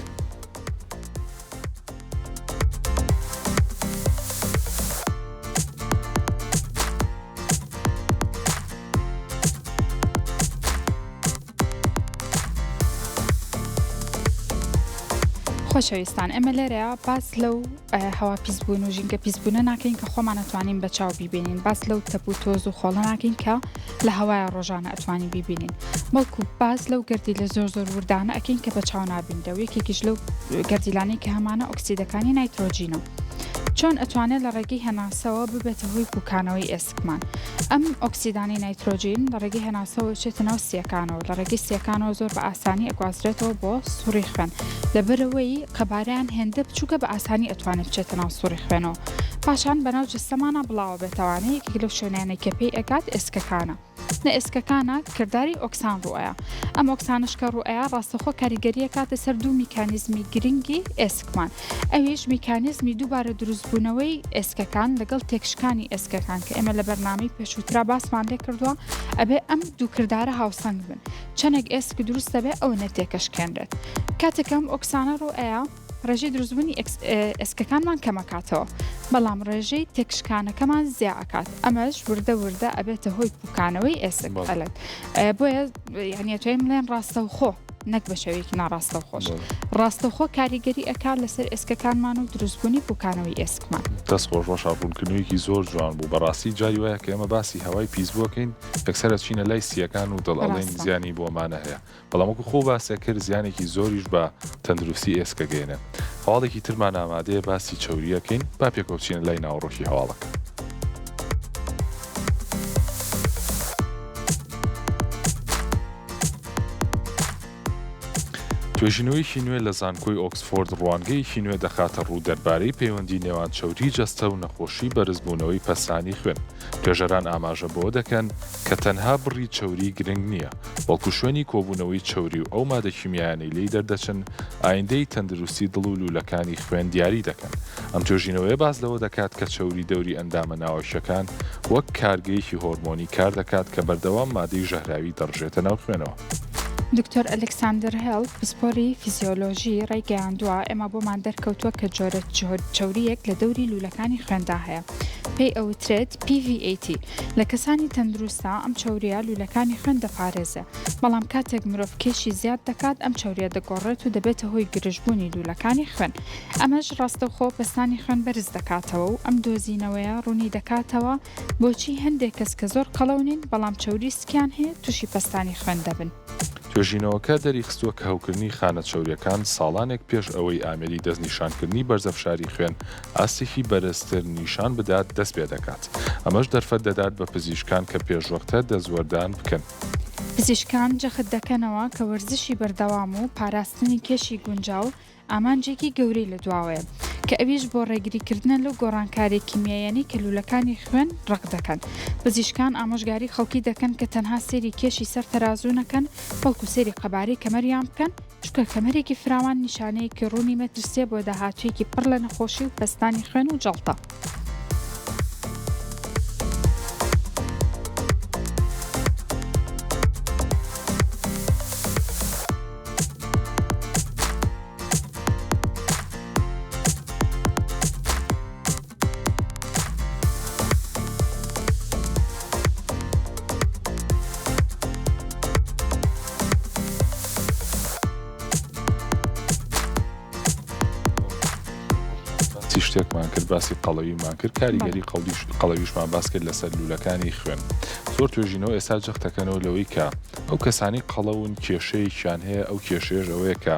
خۆشەویستان ئێمە لێرەیا باس لەو هەوا پیسبوون و ژینگە پیسبوونە ناکەین کە خۆمان ئەتوانین بە چاو بیبینین باس لەو تەپ و تۆز و خۆڵە ناکەین کە لە هەوایە ڕۆژانە ئەتوانین بیبینین بەڵکو باس لەو گەردیلە زۆر زۆر وردانە ئەکەین کە بە چاو نابینرێ و یەکێکیش لەو گەردیلانەی کە هەمانە ئۆکسیدەکانی نایترۆجینە چۆن ئەتوانێت لە ڕێگەی هەناسەوە ببێتە هۆی پوکانەوەی ئێسکمان ئەم ئۆکسیدانەی نایترۆجین لە ڕێگەی هەناسەوە ئەچێتە ناو سییەکانەوە، لە ڕێگەی سییەکانەوە زۆر بە ئاسانی ئەگوازرێتەوە بۆ سوڕی خوێن، لەبەرئەوەی قەبارەیان هێندە بچووکە بە ئاسانی ئەتوانێت بچێتە ناو سوڕی خوێنەوە، پاشان بەناو جەستەمانا بڵاوەبێتەوانێ، یەکێک لەو شوێنانەی کە پێی ئەگات ئێسکەکانە. لە ئێسکەکانا کرداری ئۆکسان ڕووئەیا. ئەم ئۆکسانەش کە ڕووئەیا ڕاستەوخۆ کاریگەری ئەکاتە سەر دوو میکانیزمی گرنگی ئێسکمان ئەویش میکانیزمی دووبارە دروستبوونەوەی ئێسکەکان لەگەڵ تێکشکانی ئێسکەکان کە ئێمە لە بەرنامەی پێشووترا باسمان لێکردووە ئەبێ ئەم دوو کردارە هاوسەنگ بن چەندێک ئێسک دروست دەبێ ئەوەنە تێکەشکێنرێت کاتێک ئەم ئۆکسانە ڕووئەیا ڕێژەی دروستبوونی ئێسکەکانمان کەمەکاتەوە بەڵام ڕێژەی تێکشکانەکەمان زیا ئەکات ئەمەش وردە وردە ئەبێتە هۆی پوکانەوەی ئێسک ئەلێت بۆیە یعنی ئەتوانین بڵێن ڕاستەوخۆ نەک بە شێوەیەکی ناڕاستەوخۆش ڕاستەوخۆ کاریگەری ئەکات لەسەر ئێسکەکانمان و دروستبوونی پوکانەوەی ئێسکمان. دەست خۆش ڕۆشا ڕوونکردنەوەیەکی زۆر جوان بوو بەڕاستی جاری وایە کە ئێمە باسی هەوای پیس بووەکەین یەکسەر ئەچینە لای سییەکان و دڵ ئەڵێین زیانی بۆ ئەمانە هەیە بەڵام وەکو خۆو باسێ کرد زیانێکی زۆریش بە تەندروستی ئێسک ئەگەیەنێ. هەواڵێکی ترمان ئامادەیە باسی چەوری ئەکەین با پێکەوە بچینە لای ناوەڕۆکی هەواڵەکە. توێژینەوەیەکی نوێ لە زانکۆی ئۆکسفۆرد ڕوانگەیەکی نوێ دەخاتە ڕوو دەربارەی پەیوەندی نێوان چەوری جەستە و نەخۆشی بەرزبوونەوەی پەستانی خوێن. توێژەران ئاماژە بەوە دەکەن کە تەنها بڕی چەوری گرنگ نییە، بەڵکو شوێنی کۆبوونەوەی چەوری و ئەو مادە کیمیایانەی لێی دەردەچن، ئایندەی تەندروستی دڵ و لوولەکانی خوێن دیاری دەکەن. ئەم توێژینەوەیە باس لەوە دەکات کە چەوری دەوری ئەندامە ناوەکییەکان وەک کارگەیەکی هۆرمۆنی کاردەکات کە بەردەوام مادەی ژەهراوی دەڕژێتە ناو خوێنەوە. دکتۆر ئەلێکساندەر هێڵ، پسپۆری فیزیۆلۆژی ڕایگەیاندووە، ئێمە بۆمان دەرکەوتووە کە جۆرە چەورییەک لە دەوری لوولەکانی خوێندا هەیە، پێی ئەوترێت PVAT، لە کەسانی تەندروستدا ئەم چەورییە لوولەکانی خوێن دەپارێزێ، بەڵام کاتێک مرۆڤ کێشی زیاد دەکات ئەم چەورییە دەگۆڕێت و دەبێتە هۆی گرژبوونی لوولەکانی خوێن، ئەمەش ڕاستەوخۆ پەستانی خوێن بەرز دەکاتەوە و ئەم دۆزینەوەیە ڕوونی دەکاتەوە بۆچی هەندێک کەس کە زۆر قەڵەو نین بەڵام چەوری سکیان هەیە تووشی پەستانی خوێن دەبن؟ توێژینەوەکە دەریخستووە کە هەوکردنی خانە چەورییەکان ساڵانێک پێش ئەوەی ئامێری دەستنیشانکردنی بەرزەفشاری خوێن ئاستێکی بەرزتر نیشان بدات دەست پێدەکات، ئەمەش دەرفەت دەدات بە پزیشکان کە پێشوەختە دەستوەردان بکەن. پزیشکان جەخت دەکەنەوە کە وەرزشی بەردەوام و پاراستنی کێشی گونجاو ئامانجێکی گەورەی لە دواوەیە، کە ئەویش بۆ ڕێگریکردنە لەو گۆڕانکارییە کیمیاییانەی کە لوولەکانی خوێن ڕەق دەکەن. پزیشکان ئامۆژگاری خەڵکی دەکەن کە تەنها سەیری کێشی سەر تەرازوو نەکەن، بەڵکو سەیری قەبارەی کەمەریان بکەن، چونکە کەمەرێکی فراوان نیشانەیەکی ڕوونی مەترسییە بۆ داهاتوویەکی پڕ لە نەخۆشی و پەستانی خوێن و جەڵتە. باسی شتێکمان کرد باسی قەڵەویمان کرد کاریگەری قەڵیش قەڵەویشمان باس کرد لەسەر لوولەکانی خوێن زۆر توێژینەوە ئێستا جەختەکەنەوە لەوەی کە ئەو کەسانی قەڵەون کێشەیەکیان هەیە ئەو کێشەیەش ئەوەیە کە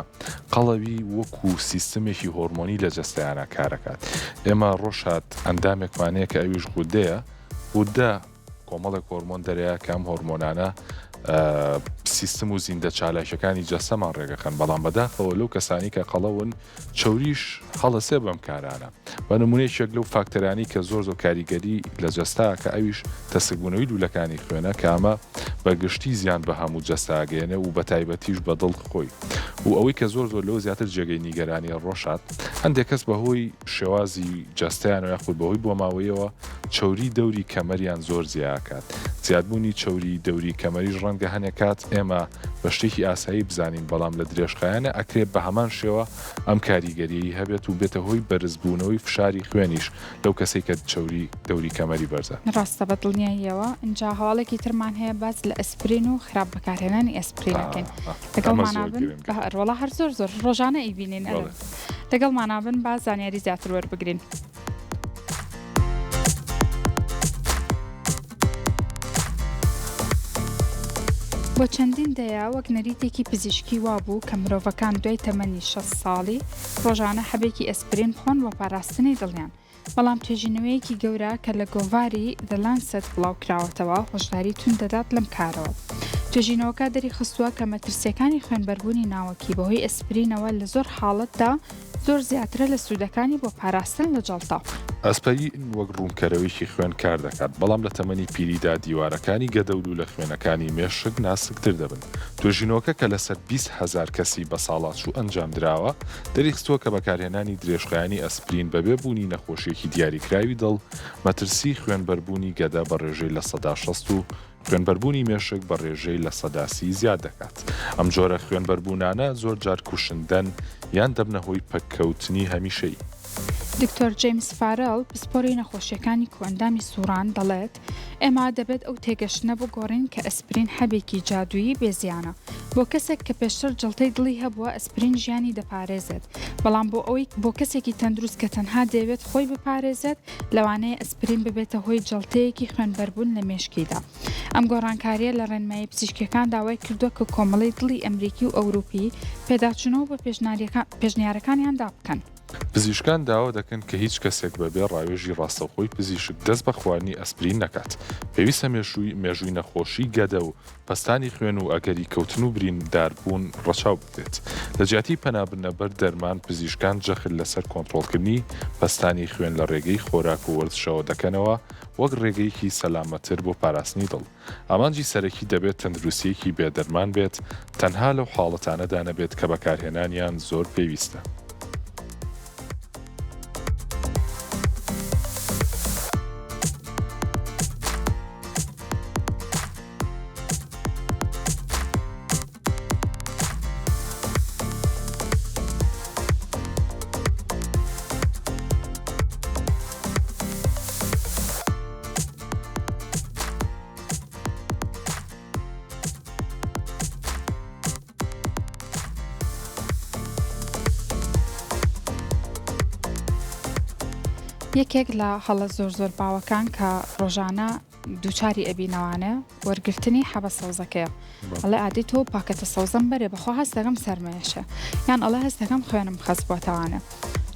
قەڵەوی وەکو سیستمێکی هۆرمۆنی لە جەستەیانە کارەکات ئێمە ڕۆژهات ئەندامێکمان هەیە کە ئەویش غودەیە غودە کۆمەڵێک هۆرمۆن دەرەیە کە ئەم هۆرمۆنانە سیستم و زیندە چالاکیەکانی جەستەمان ڕێگەخەن بەڵام بەداخەوە لەو کەسانی کە قەڵەون چەوریش هەڵەسێ بەم کارانە بە نمونە یەکێک لەو فاکتەرانی کە زۆر زۆر کاریگەری لە جەستە کە ئەویش تەسکبوونەوەی لوولەکانی خوێنە کە ئەمە بە گشتی زیان بە هەموو جەستە ئەگەیەنێ و بە تایبەتیش بە دڵ خۆی و ئەوەی کە زۆر زۆر لەوە زیاتر جێگەی نیگەرانیە ڕۆژهات هەندێک کەس بەهۆی شێوازی جەستەیانەوە یاخود بەهۆی بۆماوەیەوە چەوری دەوری کەمەریان زۆر زیاکات زیادبوونی چەوری دەوری کەمەریش ڕەنگە هەنێ کات ئێمە بە شتێکی ئاسایی بزانین بەڵام لە درێژخایەنە ئەکرێ بە هەمان شێوە ئەم کاریگەریەی هەبێت و بێتە هۆی بەرزبوونەوەی فشاری خوێنیش لەو کەسەی کە چەوری دەوری کەمەری بەرزە. ڕاستە بە دڵنیاییەوە. ئینجا هەواڵێکی ترمان هەیە باس لە ئەسپرین و خراپ بەکارهێنانی ئەسپرین ئەکەین. لەگەڵمانا بن. وەڵا هەر زۆر زۆر ڕۆژانە ئەیبینین. لەگەڵمانا بن با زانیاری زیاتر وەربگرین. بۆ چەندین دەیە وەک نەریتێکی پزیشکی وابوو کە مرۆڤەکان دوای تەمەنی 60 ساڵی ڕۆژانە حەبێکی ئەسپرین بخۆن بۆ پاراستنی دڵیان، بەڵام توێژینەوەیەکی گەورە کە لە گۆڤاری The Lancet بڵاوکراوەتەوە هۆشداری توند دەدات لەم کارەوە. توێژینەوەکە دەریخستووە کە مەترسییەکانی خوێنبەربوونی ناوەکی بەهۆی ئەسپرینەوە لە زۆر حاڵەتدا زۆر زیاترە لە سوودەکانی بۆ پاراستن لە جەڵتە. ئەسپرین وەک ڕوونکەرەوەیەکی خوێن کار دەکات، بەڵام لە تەمەنی پیریدا دیوارەکانی گەدە و لوولە خوێنەکانی مێشک ناسکتر دەبن. توێژینەوەکە کە لەسەر 20 هەزار کەسی بەساڵاچوو ئەنجامدراوە، دەریخستووە کە بەکارهێنانی درێژخایەنی ئەسپرین بەبێ بوونی نەخۆشییەکی دیاریکراوی دڵ، مەترسیی خوێنبەربوونی گەدە بە ڕێژەی 60% و خوێنبەربوونی مێشک بە ڕێژەی 30% زیاد دەکات. ئەم جۆرە خوێنبەربوونانە زۆرجار کوشندەن یان دەبنە هۆی پەککەوتنی هەمیشەیی. دکتۆر جەیمس فارێڵ، پسپۆری نەخۆشییەکانی کۆئەندامی سووڕان دەڵێت، ئێمە دەبێت ئەو تێگەشتنە بگۆڕین کە ئەسپرین حەبێکی جادوویی بێ زیانە. بۆ کەسێک کە پێشتر جەڵتەی دڵی هەبووە ئەسپرین ژیانی دەپارێزێت، بەڵام بۆ ئەوەی بۆ کەسێکی تەندروست کە تەنها دەیەوێت خۆی بپارێزێت لەوانەیە ئەسپرین ببێتە هۆی جەڵتەیەکی خوێنبەربوون لە مێشکیدا. ئەم گۆڕانکارییە لە ڕێنماییە پزیشکییەکاندا وای کردووە کە کۆمەڵەی دڵی ئەمریکی و ئەوروپی پێداچوونەوە بە پێشنیارەکانیاندا بکەن. پزیشکان داوا دەکەن کە هیچ کەسێک بەبێ ڕاوێژی ڕاستەوخۆی پزیشک دەست بە خواردنی ئەسپرین نەکات. پێویستە مێژووی مێژووی نەخۆشی گەدە و پەستانی خوێن و ئەگەری کەوتن و برینداربوون ڕەچاو بکرێت. لە جیاتی پەنابردنە بەر دەرمان، پزیشکان جەخت لەسەر کۆنترۆڵکردنی پەستانی خوێن لە ڕێگەی خۆراک و وەرزشەوە دەکەنەوە وەک ڕێگەیەکی سەلامەتتر بۆ پاراستنی دڵ. ئامانجی سەرەکی دەبێت تەندروستییەکی بێ دەرمان بێت، تەنها لەو حاڵەتانەدا نەبێت کە بەکارهێنانیان زۆر پێویستە. یەکێک لە هەڵە زۆر زۆر باوەکان کە ڕۆژانە دووچاری ئەبینەوانێ وەرگرتنی حەبە سەوزەکەیە ئەڵێ ئادەی تۆ پاکەتە سەوزەم بەرێ بەخوا هەست دەکەم سەرمەیەشێ یان ئەڵێ هەست دەکەم خوێنم خەست بۆتەوانێ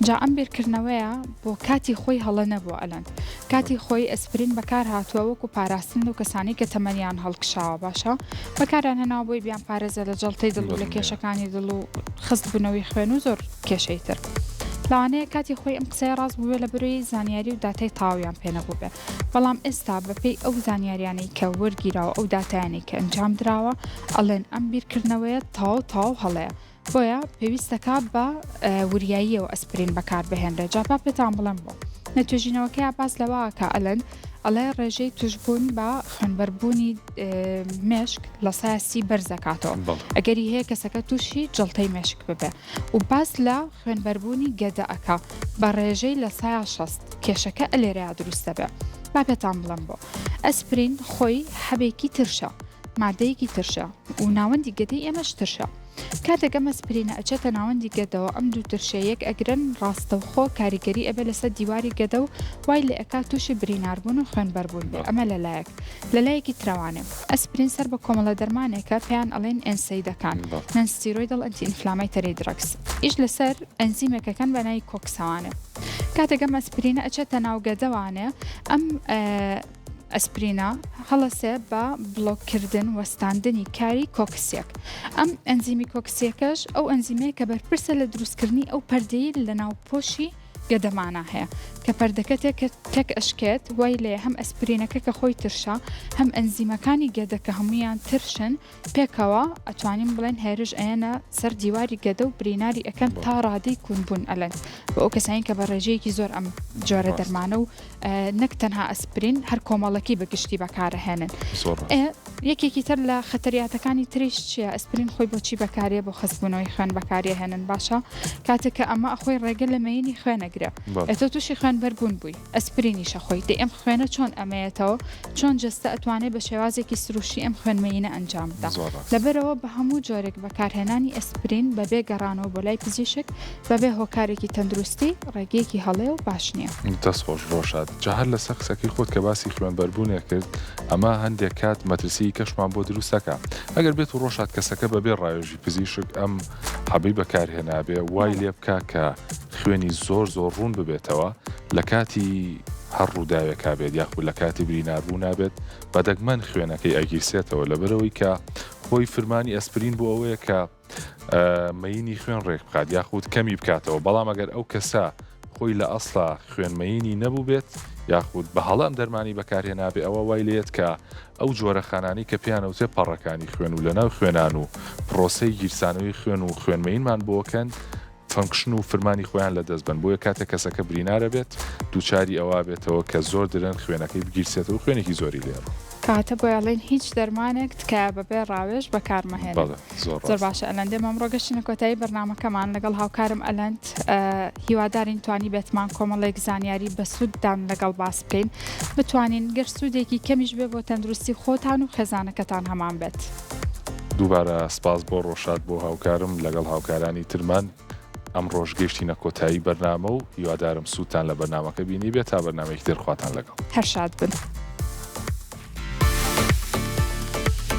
جا ئەم بیرکردنەوەیە بۆ کاتی خۆی هەڵە نەبووە ئەلەند کاتی خۆی ئەسپرین بەکار هاتووە وەکو پاراستن لەو کەسانی کە تەمەنیان هەڵکشاوە باشە بەکاریان هێناوە بۆی بیان پارێزە لە جەڵتەی دڵ و لە کێشەکانی دڵ و خست بوونەوەی خوێن و زۆر کێشەی تر لەوانەیە کاتی خۆی ئەم قسەیە ڕاست بووبێ لە برۆی زانیاری و داتای تەواویان پێ نەبووبێ بەڵام ئێستا بەپێی ئەو زانیاریانەی کە وەرگیراوە ئەو داتایانەی کە ئەنجام دراوە ئەڵێن ئەم بیرکردنەوەیە تەواو تەواو هەڵەیە بۆیە پێویستەکا بە وریاییەوە ئەسپرین بەکاربهێنرێت جا با پێتان بڵێم بۆ لە توێژینەوەکەیا باس لەوە ئەکا ئەلەن ئەڵێ ڕێژەی توشبوون بە خوێنبەربوونی مێشک لە سایە سی بەرز دەکاتەوە ئەگەری هەیە کەسەکە تووشی جەڵتەی مێشک ببێ و باس لە خوێنبەربوونی گەدە ئەکا بە ڕێژەی لە سایە 60 کێشەکە ئەلێرەیا دروست دەبێ با پێتان بڵێم بۆ ئەسپرین خۆی حەبێکی ترشە مادەیەکی ترشە و ناوەندی گەدەی ئێمەش ترشە کاتێک ئەم ئەسپرینە ئەچێتە ناوەندی گەدەوە ئەم دوو ترشە یەک ئەگرن ڕاستەوخۆ کاریگەری ئەبێ لەسەر دیواری گەدە و وای لێ ئەکات تووشی بریناربوون و خوێنبەربوون بێ ئەمە لە لایەک لە لایەکی ترەوانێ ئەسپرین سەر بە کۆمەڵە دەرمانێکە پێیان ئەڵێن NSAID ەکان non-steroidal anti-inflammatory drugs ئیش لەسەر ئەنزیمێکەکەن بە ناوی COX ەوانێ کاتێک ئەم ئەسپرینە ئەچێتە ناو گەدەوانێ ئەم ئەسپرینە هەڵەسێ بە بڵۆک کردن، وەستاندنی، کاری COX ێک. ئەم ئەنزیمی COX ێکەش ئەو ئەنزیمەیە کە بەرپرسە لە دروستکردنی ئەو پەردەی لە ناوپۆشی گەدەمانا هەیە کە پەردەکە تێک تێک ئەشکێت وای لێ هەم ئەسپرینەکە کە خۆی ترشە هەم ئەنزیمەکانی گەدە کە هەموویان ترشن پێکەوە ئەتوانین بڵێن هێرش ئەیەنە سەر دیواری گەدە و بریناری ئەکەن تا ڕادەی کونبوون ئەلەن بۆ ئەو کەسانی کە بە ڕێژەیەکی زۆر ئەم جۆرە دەرمانە و نەک تەنها ئەسپرین هەر کۆمەڵەکی بە گشتی بەکارەهێنن یەکێکی تر لە خەتەریاتەکانی تریش چییە ئەسپرین خۆی بۆچی بەکارێ بۆ خەستبوونەوەی خوێن بەکاریهێنن باشە کاتێک کە ئەمە خۆی ڕێگە لە مەینی خوێنەگرە ئێتۆ تووشی خوێن بەربوون بووی ئەسپرینیشە خۆی دەی ئەم خوێنە چۆن ئەمەیەتەوە چۆن جەستە ئەتوانێ بە شێوازێکی سروشتی ئەم خوێن مەیینە ئەنجام بدا لەبەرئەوە بە هەموو جۆرێک بەکارهێنانی ئەسپرین بەبێ گەڕانەوە بۆ لای پزیشک بەبێ هۆکارێکی تەندروستی ڕێگەیەکی هەڵەیە و باش نییە. دەست خۆش ڕۆشاد. جا هەر لەسەر قسەکەی خۆت کە باسی خوێنبەربوونێ کرد ئەمە هەندێک کات مەترسیی کەشمان بۆ دروست ئەکا ئەگەر بێت و ڕۆشاد کەسەکە بەبێ ڕاوێژی پزیشک ئەم حەبەی بەکارهێنابێ وای لێ بکا کە خوێنی زۆر زۆر ڕوون ببێتەوە لە کاتی هەر ڕووداوێکا بێت یاخود لە کاتی بریناربوونا بێت بە دەگمەن خوێنەکەی ئەگیرسێتەوە لەبەرئەوەی کە خۆی فرمانی ئەسپرین بۆ ئەوەیە کە مەینی خوێن ڕێک بخات یاخود کەمی بکاتەوە بەڵام ئەگەر ئەو کەسە خۆی لە ئەسڵا خوێن مەینی نەبووبێت یاخود بە هەڵە ئەم دەرمانی بەکارهێنابێ ئەوە وای لێت کە ئەو جۆرە خانانەی کە پێیان ئەوترێ پەڕەکانی خوێن و لەناو خوێنان و پرۆسەی گیرسانەوەی خوێن و خوێنمەیینمان بۆکەن function و فرمانی خۆیان لەدەست بەن بۆیە کاتێک کەسەکە برینارە بێت دووچاری ئەوە بێتەوە کە زۆر درەنگ خوێنەکەی بگیرسێتەوە خوێنێکی زۆری لێ ڕۆ. کەواتە بۆیە ئەڵێن هیچ دەرمانێک تکایە بەبێ ڕاوێژ بەکار مەهێنن. بەڵێ زۆر زۆر ڕاستە. باشە ئەلەند ئێمە ئەمڕۆ گەشتینە کۆتایی بەرنامەکەمان لەگەڵ هاوکارم ئەلەند هیوادارین توانیبێتمان کۆمەڵێک زانیاری بەسوودتان لەگەڵ باس بکەین بتوانین گەر سوودێکی کەمیش بێ بۆ تەندروستی خۆتان و خێزانەکەتان هەمان بێت. دووبارە سپاس بۆ ڕۆشاد بۆ هاوکارم لەگەڵ هاوکارانی ترمان ئەمڕۆش گەیشتینە کۆتایی بەرنامە و هیوادارم سوودتان لە بەرنامەکە بینیبێت تا بەرنامەیەکی تر خواتان لەگەڵ. هەر شاد بن.